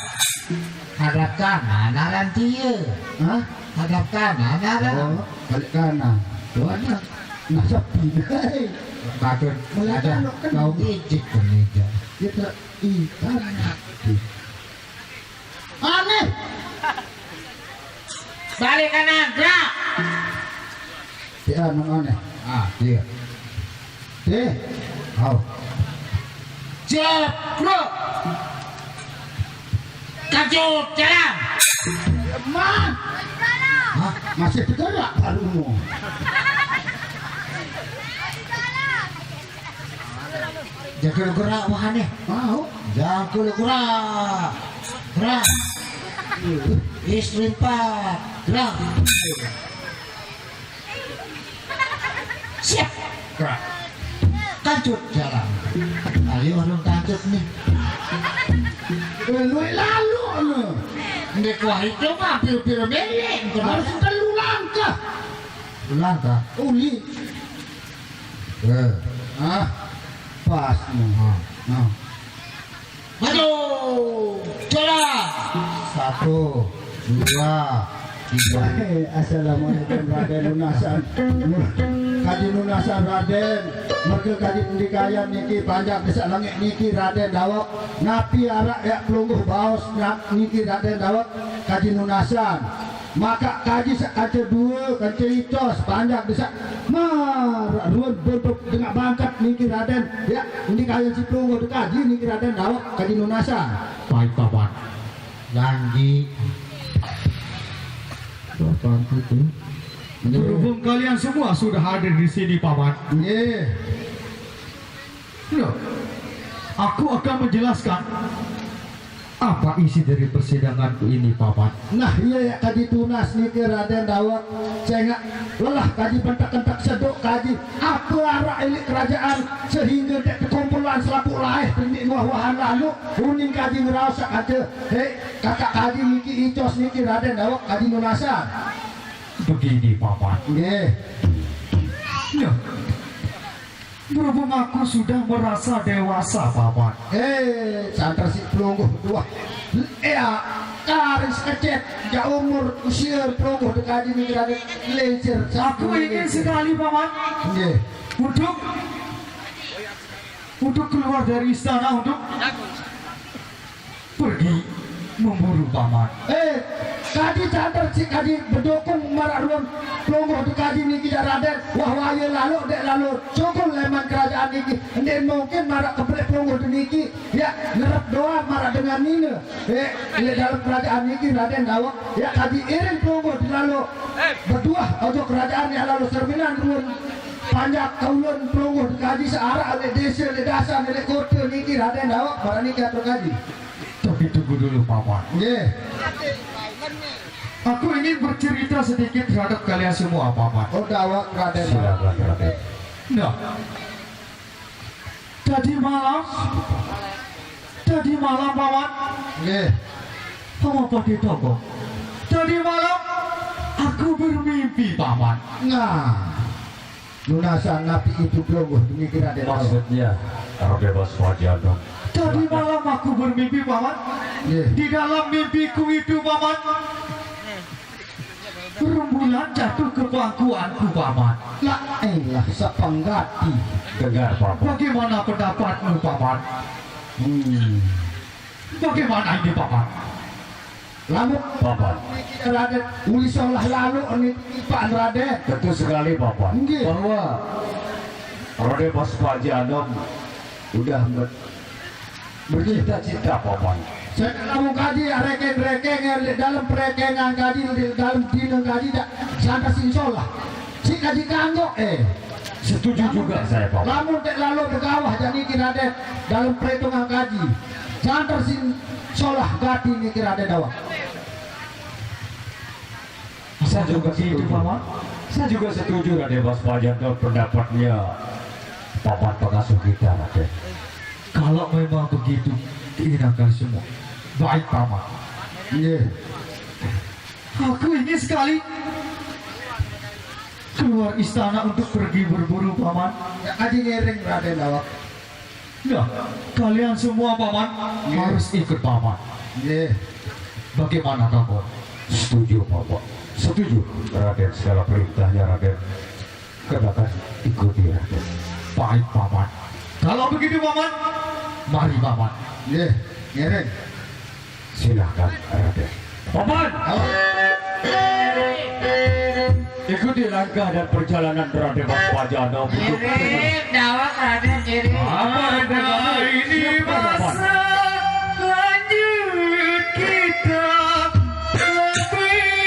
Hadap kanan, aran dia. Hah? Hadap kanan, aran. Oh, balik kanan. Tuan, nah, sepi, hei. Bagus. Mulai ada kalau kena. Kau ijik pun ijik. Dia tak, ih, kanan. Aneh. Balik kanan, gerak. Dia nang aneh. Ah, iya. Deh. Au. Jeblok. Kajut, jalan. Man. Hah? Masih bergerak barumu. Jaga lu gerak, wahane. Mau. Jaga lu gerak. Gerak. Istri empat. Gerak. Siap. Gerak. Kancut jalan. Ayo, orang kancut nih. Eh, lu lalu, lu. Ndek wah itu mah pir-pir belek. Harus telu langkah. Langkah. Uli. Eh. Ah, pas. Nah. Nah. Maju. Jalan. Satu, dua, tiga. Eh, assalamualaikum, Raden Nunasan. Kaji Nunasan, Raden. Merga kaji pendikayan niki panjak desak langit niki, Raden Dawek. Napi arak yak pelungguh baos nyak niki, Raden Dawek. Kaji Nunasan. Maka kaji sak kanca dua, kanca icos, panjak desak. Mar, ruan bentuk dengak bangkat niki Raden. Ya, ini kayan si pelungguh dekaji niki Raden, Dawek, kaji Nunasan. Baik, Paman. Lanji. Bapak itu. Berhubung kalian semua sudah hadir di sini, Paman. Nggih. Ya, aku akan menjelaskan apa isi dari persidanganku ini, Paman. Nah, iya ya, kaji tunas niki Raden Dawek. Cengak lelah kaji pentak-kentak seduk kaji. Apa arak elit kerajaan sehingga dek kekumpulan selaku laih penik wah-wahan lalu uning kaji ngeraos sak kaca. Hei, kakak kaji niki icos niki Raden Dawek kaji nunasan. Begini, Paman. Nggih. Ya. Berhubung aku sudah merasa dewasa, Paman. Eh, santer si pelungguh dua. Eh, ya, karing sekecet, ja umur usia pelungguh dekaji ni kerana lecer. Aku ingin sekali, Paman. Nggih. Untuk, untuk keluar dari istana untuk pergi memburu, Paman. Eh, kaji santer si kaji bedukung maraq ruan pelungguh dekaji niki, Raden. Wah, waya lalu, dek lalu. Sugul leman kerajaan niki. Ndeq mungkin maraq kebelik pelungguh deniki. Ya, ngerep doang maraq dengan nine. Eh, leq dalem kerajaan niki, Raden Dawek. Ya, kaji iring pelungguh delalu. Beduah ojok kerajaan ya lalu serminan ruan panjak kaulun pelungguh dekaji searaq leq dese, leq dasan, leq kote niki, Raden Dawek. Maraq niki atur kaji. Tapi tunggu dulu, Paman. Nggih. Aku ingin bercerita sedikit terhadap kalian semua, Paman. Oh, Dawek, Raden. Silakan, Raden. Nah, tadi malam, tadi malam, Paman. Nggih. Paman Patih Tonggo. Tadi malam aku bermimpi, Paman. Nah. Nunasan napi itu pelungguh demi Raden Dawek. Maksudnya, Raden Mas Paji Anom. Tadi malam aku bermimpi, Paman. Nggih. Di dalam mimpiku itu, Paman, rembulan jatuh ke pangkuanku, Paman. La elah, sepenggati. Dengar, Paman. Bagaimana pendapatmu, Paman? Hmm. Bagaimana ini, Paman? Lamun Paman. Raden, uli solah lalu ni, Pak Raden. Tentu sekali, Paman. Nggih. Bahwa Raden Mas Paji Anom udah ber-, bercita-cita, Paman. Saya lamun kaji, rekeng-rekeng, ya, di dalam perekengan kaji, di dalam dina kaji, dak santer sing solah. Si kaji kanggo, eh. Setuju juga saya, Paman. Lamun dek lalu begawah jaq niki, Raden, dalam perhitungan kaji. Santer sing solah gati niki, Raden Dawek. Saya juga setuju, Paman. Saya juga setuju, Raden Mas Paji Anom, pendapatnya Paman pengasuh kita, Raden. Kalau memang begitu keinginan kalian semua, baik, Paman. Iya. Aku ingin sekali keluar istana untuk pergi berburu, Paman. Ya, kaji ngiring, Raden Dawek. Nah, kalian semua, Paman, iya, harus ikut Paman. Iya. Bagaimana, Kakor? Setuju, Paman. Setuju, Raden. Segala perintahnya, Raden, kami akan ikuti, Raden. Baik, Paman. Kalau begitu, Paman, mari, Paman. Iya, ngiring. Silahkan, Raden. Paman! Apa? Ikuti langkah dan perjalanan Raden Mas Paji Anom untuk ngiring, Dawek, Raden, ngiring. Apa, Raden? Ini siap, Paman. Masa lanjut kita lebih jauh.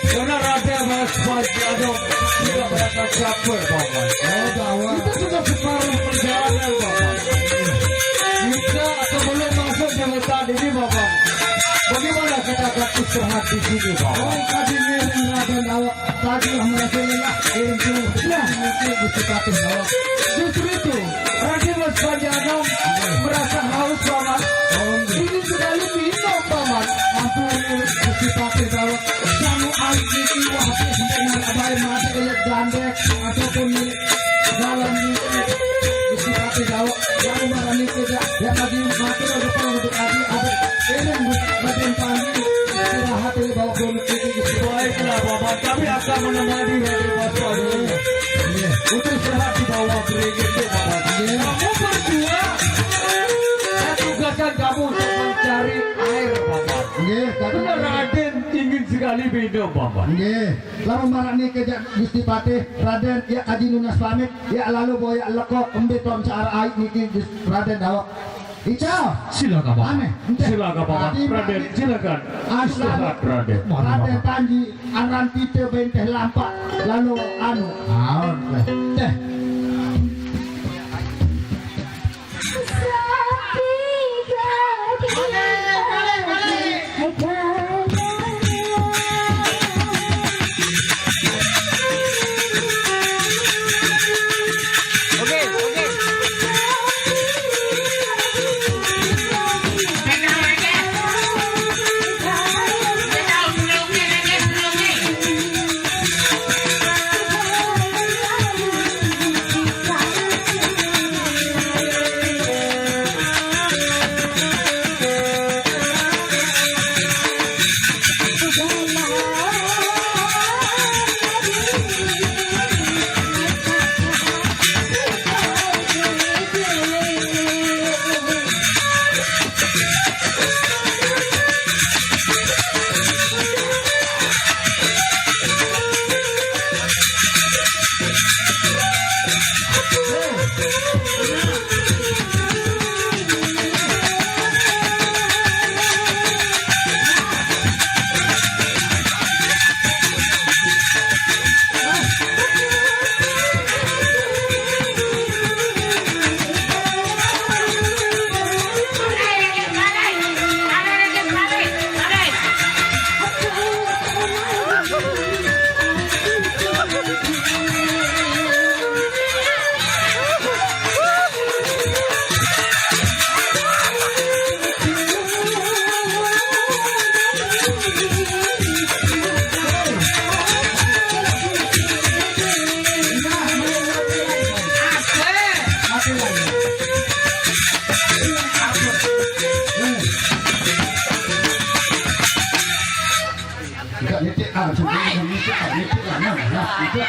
Karena Raden Mas Panji Anom sudah berangkat caper, Paman. Oh, gawat. Itu sudah separuh perjalanan, Paman. Kita sebelum masuk di hutan ini, Paman, bagaimana kita akan istirahat di sini, Paman? Oh, tadi ngiring Raden Dawak. Tadi lah merasa lelah, ngiring dulu. Nah, mungkin Gusti Patih Dawak. Justru itu, Raden Mas Panji Anom merasa haus, Paman. Oh, iya. Ingin sekali minum, Paman. Ampun, Gusti Patih Dawak. Kamu alis itu wah, dengan abai mati elit gandek ataupun milik dalam milik Gusti Patih Dawak. Yang marah ini tidak. Ya, tadi mati udah pernah untuk tadi ada. Ini Raden Panji istirahat ini bawa bonus ini, Gusti. Baiklah, Paman. Kami akan menemani Raden Mas Panji. Iya. Untuk sehat di bawah beringin itu, Paman. Iya. Kamu berdua, saya tugaskan kamu untuk mencari air, Paman. Nggih, Karena Raden ingin sekali minum, Paman. Nggih. Lamun maraq niki jaq Gusti Patih, Raden, ya kaji nunas pamit, ya lalu boyaq lekok embe ton searaq aiq niki Gus-, Raden dawek. Ica. Silakan, Paman. Aneh, enteh. Silakan, Paman. Tadi Raden, mati. Silakan. Astaga. Istirahat, Raden. Mari, Raden Paman. Panji, aran kita benteh lampaq, lalu anu. Aon, teh. Teh. Enggak nitik, ah, sudah nitik, ah, nitik, ah, nah, nah, nitik.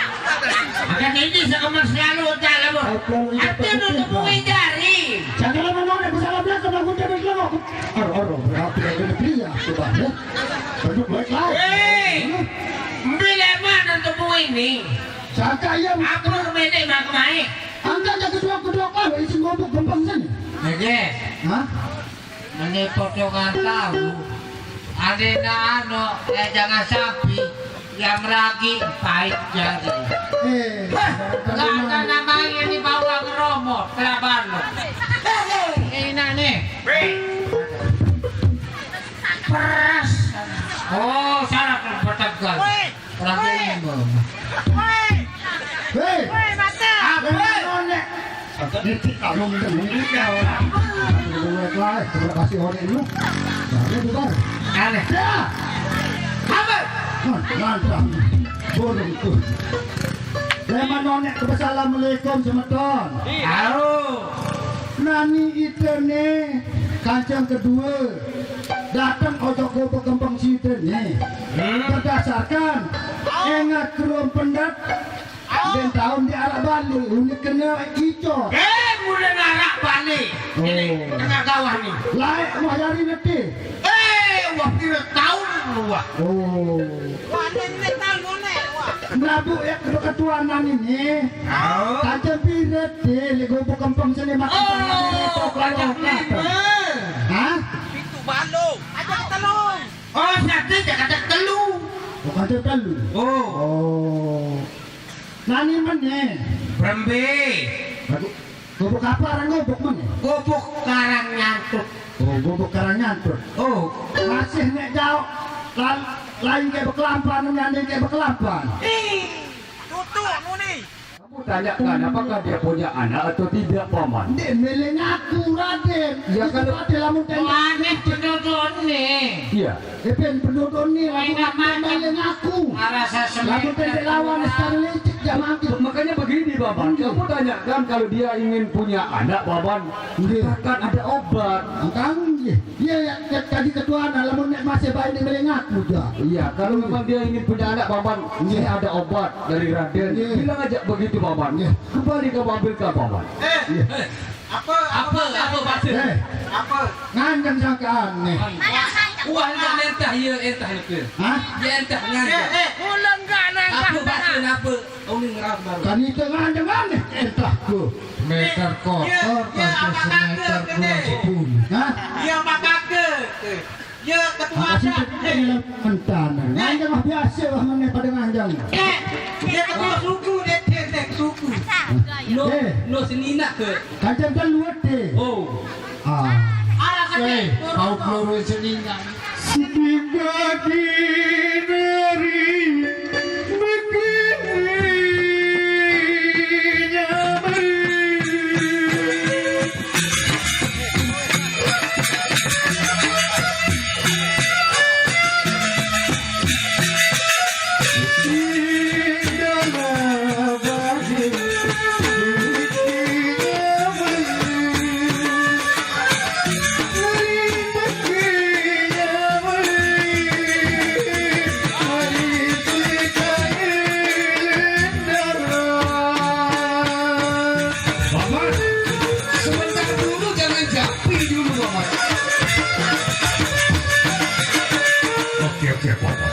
Ada ini sekemas selalu, tak lama. Aku ini Ate tak nutup penting, Bang. Jari. Jangan lama nona, bisa lama, kena gunde, kena lama. Aro, aro, berarti ada negeri ya, coba, ya. Duduk baik lah. Hei, bila mana temu ini? Saka iya, Apa kemene mak mai? Angkat aja kedua, kedua kau, isi ngobok gempeng sini. Nggih. Hah? Mene potongan tahu. Adena ano, eh, jangan sampai yang meragi pahit jadi. Eh, Hah, lah, ada namanya di bawah ngeromot, kelaban lo. Ini nih. Peras. Oh, salah tuh, bertegal. Orang tuh ini, Bang. Hei! Woi, mata. Apa? Niti kamu minta minggir ya orang. Buat lah, terima kasih orang ini. Baru bubar. Aneh. Ya. Apa? Hah, mantap. Burung tuh. Leman nonek, assalamualaikum semeton. Halo. Nani ite ne kancang kedua datang ojok gubuk kempeng site ne. Hmm. Berdasarkan engat keruan pendat, den taun di arah Bali, unik kena ijo. Eh, mulai arah Bali. Oh. Ini tengah gawah nih. Laek wah yari neti. Eh, wah pira taun lu, wah. Oh. Wah, ini taun mana, wah. Melabu ya ketuanan ini. Oh. Kancang piret deh, lek gubuk kempeng sini makan. Oh, kancang lima. Hah? Pintu balong. Aja telung. Oh, satu Jakarta telu. Oh, kata telu. Oh. Oh. Nani meneh? Berembe. Bagus. Gubuk apa orang gubuk meneh? Gubuk Karang Nyantut. Oh, gubuk Karang Nyantut. Oh. Masih nek jauh. Lain kayak bekelampan, nyanding kayak bekelampan. Ih, tutup muni. Kamu tanyakan apakah dia punya anak atau tidak, Paman? Ndeq mele ngaku, Raden. Ya, kalau ada lamun tenda. Aneh pendodone. Iya. Epen pendodone lamun ndeq mele ngaku. Lamun tenda lawan secara licik, jangan ngaku. Makanya begini, Paman. Iya. Kamu tanyakan kalau dia ingin punya anak, Paman. Iya. Katakan ada obat. Makanya. Iya, ya, ya, tadi ketua, nah, lamun nek masih baik nih, mending ngaku, ja. Iya, kalau memang dia ingin punya anak, Paman, ini ada obat dari Raden. Iya. Bilang aja begitu, Paman. Iya. Kembali ke mobil ke Paman. Eh, iya. Eh, apa, apa, apa, apa, Pak? Eh. Apa? Nganjeng sangka aneh. Wah, enggak mentah, iya, entah itu. Hah? Ya, entah, nganjeng. Eh, eh. Apa, Pak? Apa? Oh, ini ngerap baru. Kan itu nganjeng aneh, entah ku. Meter kotor, pakai semeter kurang sepuluh. Hah? Iya, Pak Kake. Ya, ketua adat. Entana. Nganjeng mah biasa lah, mana pada nganjeng. Eh, dia ketua suku, dia, dia, dia suku. No, eh. No senina ke. Kancam kan luwet deh. Oh. Ah. Arah eh, kau peluru senina. Sedikit lagi dari negeri. Bapak, sebentar dulu, jangan japri dulu, Bapak. Oke, oke, Bapak.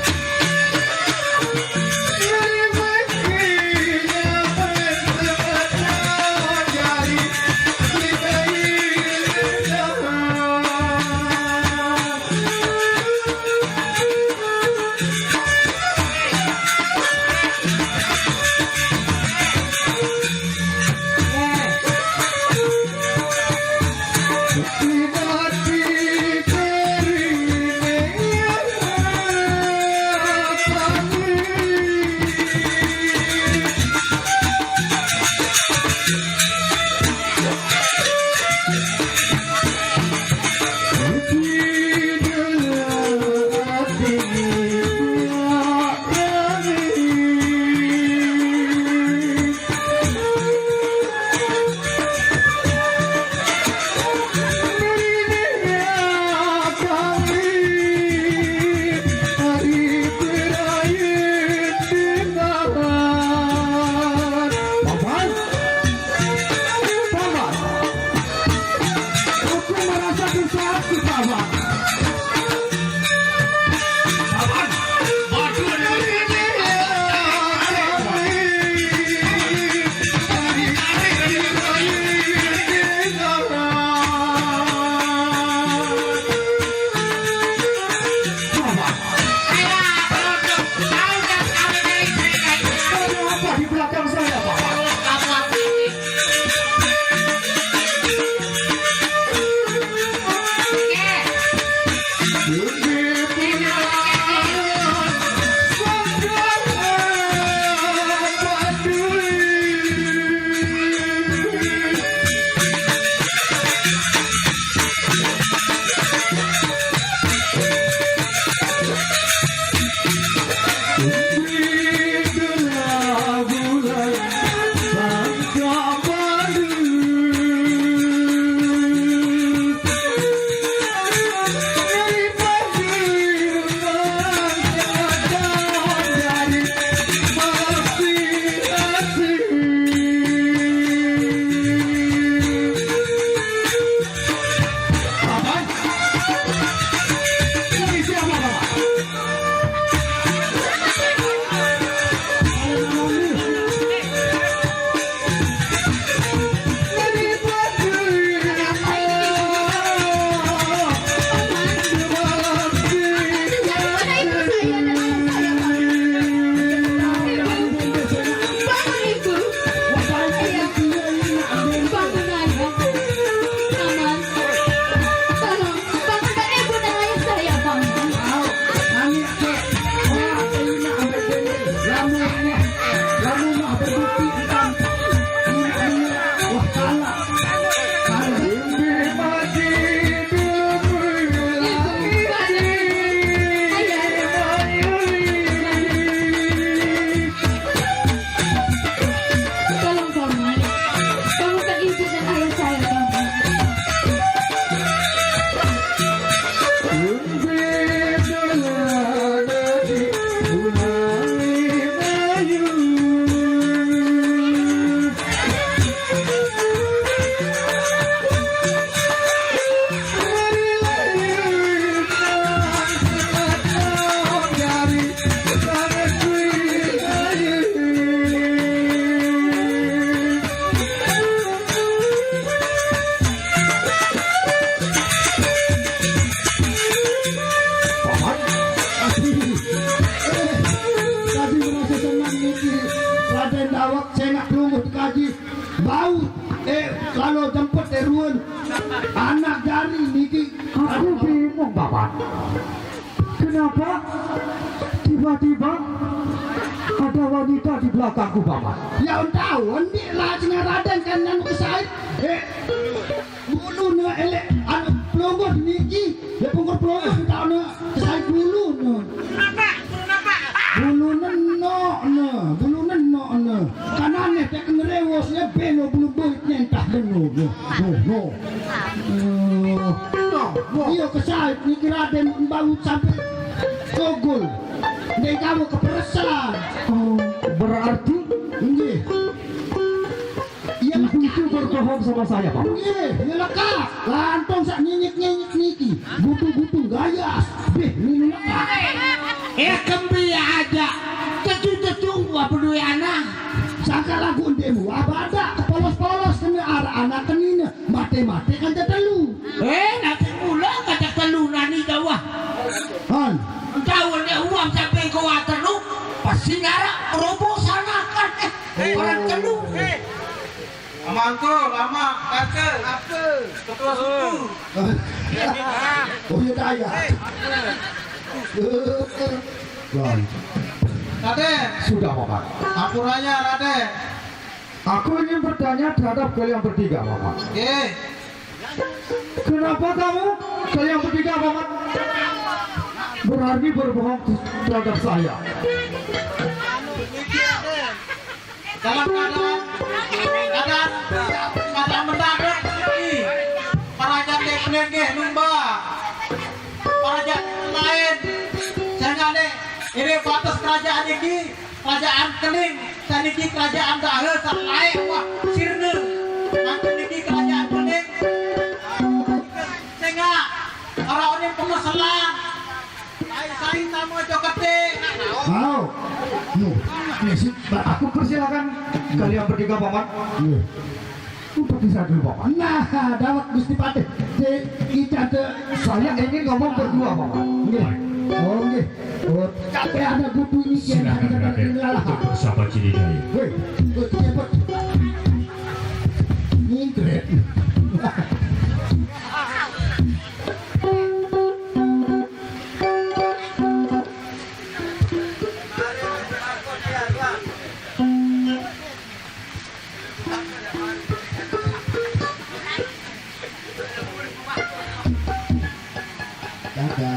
Tolong, Paman. Kamu tak izin dan ayah saya, Paman. Paman, tadi merasa senang niki, Raden Dawak, saya nak pelungguh dikaji. Bau, eh, kalau jemput, eh, ruan. Anak jari niki. Aku bingung, Paman. Kenapa tiba-tiba ada wanita di belakangku, Paman? Ya, tahu, endi rajanya Raden kan anu kesait. Eh, bulu ne elek, anu pelungguh niki. Ya, pungkur pelungguh tahu ne kesait bulu ne. Bulu nenok ne, bulu nenok ne. Kanane tek ngerewos ya belo bulu boit nentah beno ne. No, no. Eh, No, no. Iya, kesait niki Raden bau sampai kogol. Ndek kamu keperesan. Oh, berarti Nggih. Iya, ibu itu berbohong sama saya, Pak. Nggih, iya lekak. Lantong sak nyinyik-nyinyik niki. Butuh-butuh gayas. Beh, ini lekak. Eh, kembe aja. Tetu-tetu apa duwe anak? Sangka lagu ndemu, apa ada kepolos-polos kena arah anak kenina. Mate-mate kan tetelu. Eh, nanti mula kata telu nani jawah. Han. Tahu nek uang sampai kau telu, pasti ngarak robo sana kan. Eh, orang telu. Amangko, lama, kata, apa? Ketua suku. Oh, iya, kaya. Raden. Sudah, Paman. Ampuranya, Raden. Aku ingin bertanya terhadap kalian bertiga, Paman. Oke. Kenapa kamu, kalian bertiga, Paman, berani berbohong terhadap saya? Dalam keadaan, keadaan, keadaan mendadak ini, para jande penenggeh lumba, para jande lain, sehingga dek, ini batas kerajaan ini, kerajaan Keling, saniki kerajaan Daha, salae wah sirna, nanti niki kerajaan Keling, sehingga orang ini pengeselan. Sai-sai sama cokete. Mau. Mu. Aku persilakan kalian bertiga, Paman. Iya. Untuk bisa dulu, Paman. Nah, dawet Gusti Patih. Cek kita te. Saya ingin ngomong berdua, Paman. Nggih. Oh, nggih. Oh, kabeh ada butuh ini. Silakan, Raden. Untuk bersama Cilidaya. Woi, woi, cepet. Nyingkret.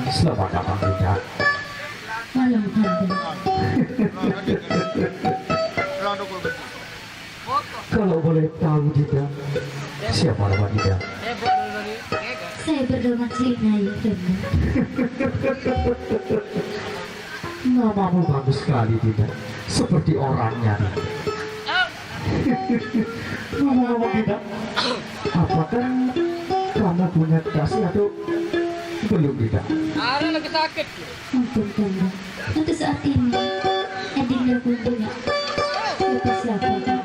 Selamat datang, Dinda. Malam, Kanda. Kalau boleh tahu, Dinda, siapa nama Dinda? Saya bernama Celina, Yunda. Namamu bagus sekali, Dinda. Seperti orangnya, Dinda. Ngomong-ngomong, Dinda, apakah kamu punya kekasih atau belum, Dinda? Ada lagi sakit. Ampun, Kanda. Untuk saat ini, Adinda belum punya siapa-siapa, Kanda.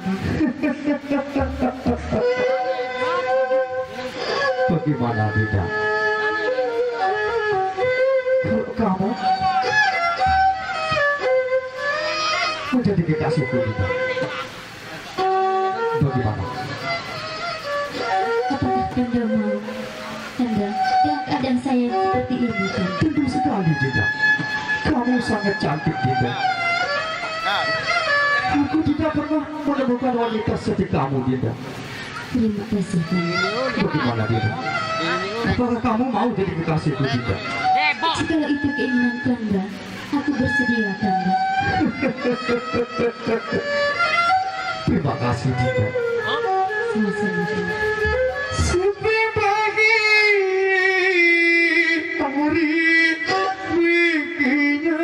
Bagaimana, Dinda? Kalau kamu menjadi kekasihku, Dinda. Bagaimana? Apakah Kanda mau, Kanda, dalam keadaan saya seperti ini, Kanda? Tentu sekali, Dinda. Kamu Sangat cantik, Dinda. Aku tidak pernah menemukan wanita seperti kamu, Dinda. Terima kasih, Kanda. Bagaimana, Dinda? Apakah kamu mau jadi kekasihku, Dinda? Jikalau itu keinginan Kanda, aku bersedia, Kanda. Terima kasih, Dinda. Sama-sama, Kanda. Supi bagi amuri wikinya.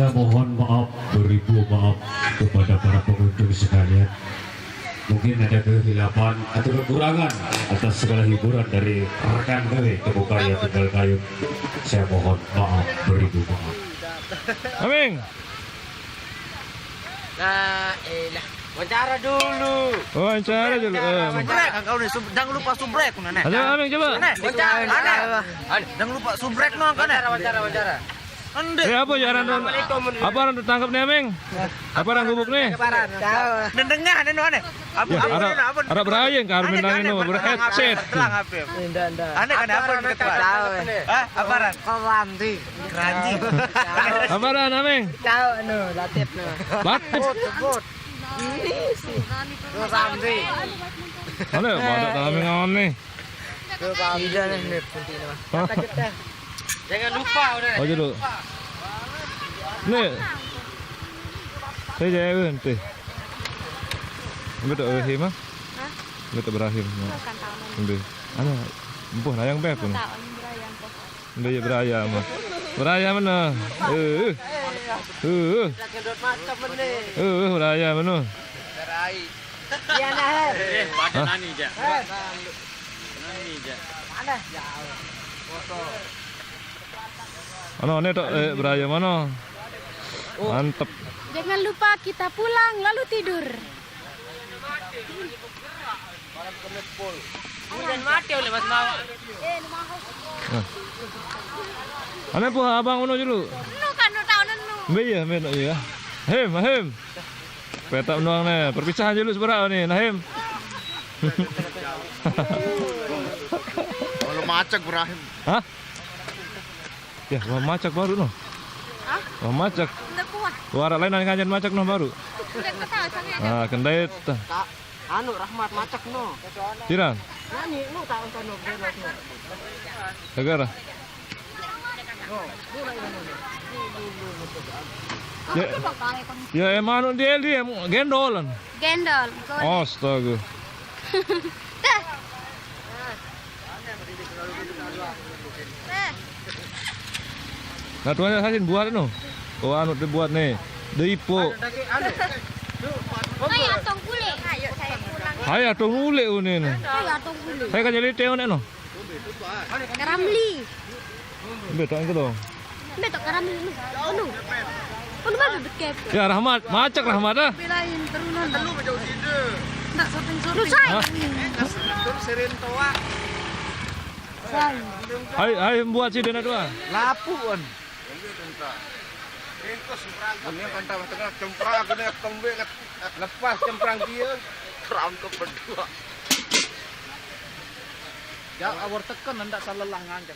Saya mohon maaf, beribu maaf kepada para pengunjung sekalian. Mungkin ada kehilafan atau kekurangan atas segala hiburan dari rekan kami, Temu Karya Tunggal Kayu. Saya mohon maaf, beribu maaf. Aming. Lah, elah. Wawancara dulu. Wawancara dulu. Eh. Subrek kan kau nih, sub, jangan lupa subrek kan nih. Ayo Aming coba. Nih, wawancara. Nih. Jangan lupa subrek no kan nih. Wawancara, wawancara. Ande. Eh, apa ya aran apa aran tangkap nih Aming? Apa aran gubuk nih? Dan dengah nih no nih. Apa Ya, apa arah nih, apa? arah berayang karmin nang ini berheadset. Telang apa? Ndak, ndak. Ane kan apa? Tahu. Hah? Apa aran? Kau Ramzi. Keranji. Apa aran Aming? Tahu no, Latif no. Latif. Ini sih. Kau Ramzi. Mana ya pada Aming awan nih? Tidak nih, nih, penting mah. Hah? Jangan lupa udah. Aja dulu. Nih. Saya jaya nanti. Betul Ibrahim ah? Betul Ibrahim. Ambil. Ana, empuh nayang beh pun. Ambil ya beraya mah. Beraya mana? Eh. Eh. Jangan dot macam ni. Eh, beraya mana? Gerai. Iya nah. Eh, pada nani je. Nani je. Ano, ini tok eh, beraya mana? Mantep. Jangan lupa kita pulang lalu tidur. Jangan mati oleh Mas Mawar. Ane puh abang mana dulu? Nu kan nu tahu nu. Mbe iya, mbe iya. Him, him. Petak nuang nih, perpisahan dulu seberapa nih, Nahim? Kalau macet Ibrahim. Hah? Ya, wah macak baru no. Hah? Wah macak. Ndak kuat. Wara lain nganjan macak no baru. Ndak ketawa sangat. Ah, kendait. Anu Rahmat macet no. Tiran. Nani nu tak nonton no. Segera. Ya, ya emang dia dia gendolan. Gendol. Astaga. Nah, tuan sasin buat no. Oh, anu dibuat nih. Diipo. Ayo atong kulit. Ayo saya pulang. Hai atong ulik unin. Ayo atong kulit. Hai kan jadi teo no. Karamli. Betul itu dong. Betok karamli. Anu. Anu mana bekep. Ya Rahmat, macak Rahmat ah. Bilain terunan. Ndak shopping shopping. Lusai. Hah? Terus sering toa. Hai hai buat si dena dua. Lapuan. Ini kan tambah tengah cemprang kena kembali lepas cemprang dia. Kerangkep berdua. Ya awar tekan ndak salah lah nganjak.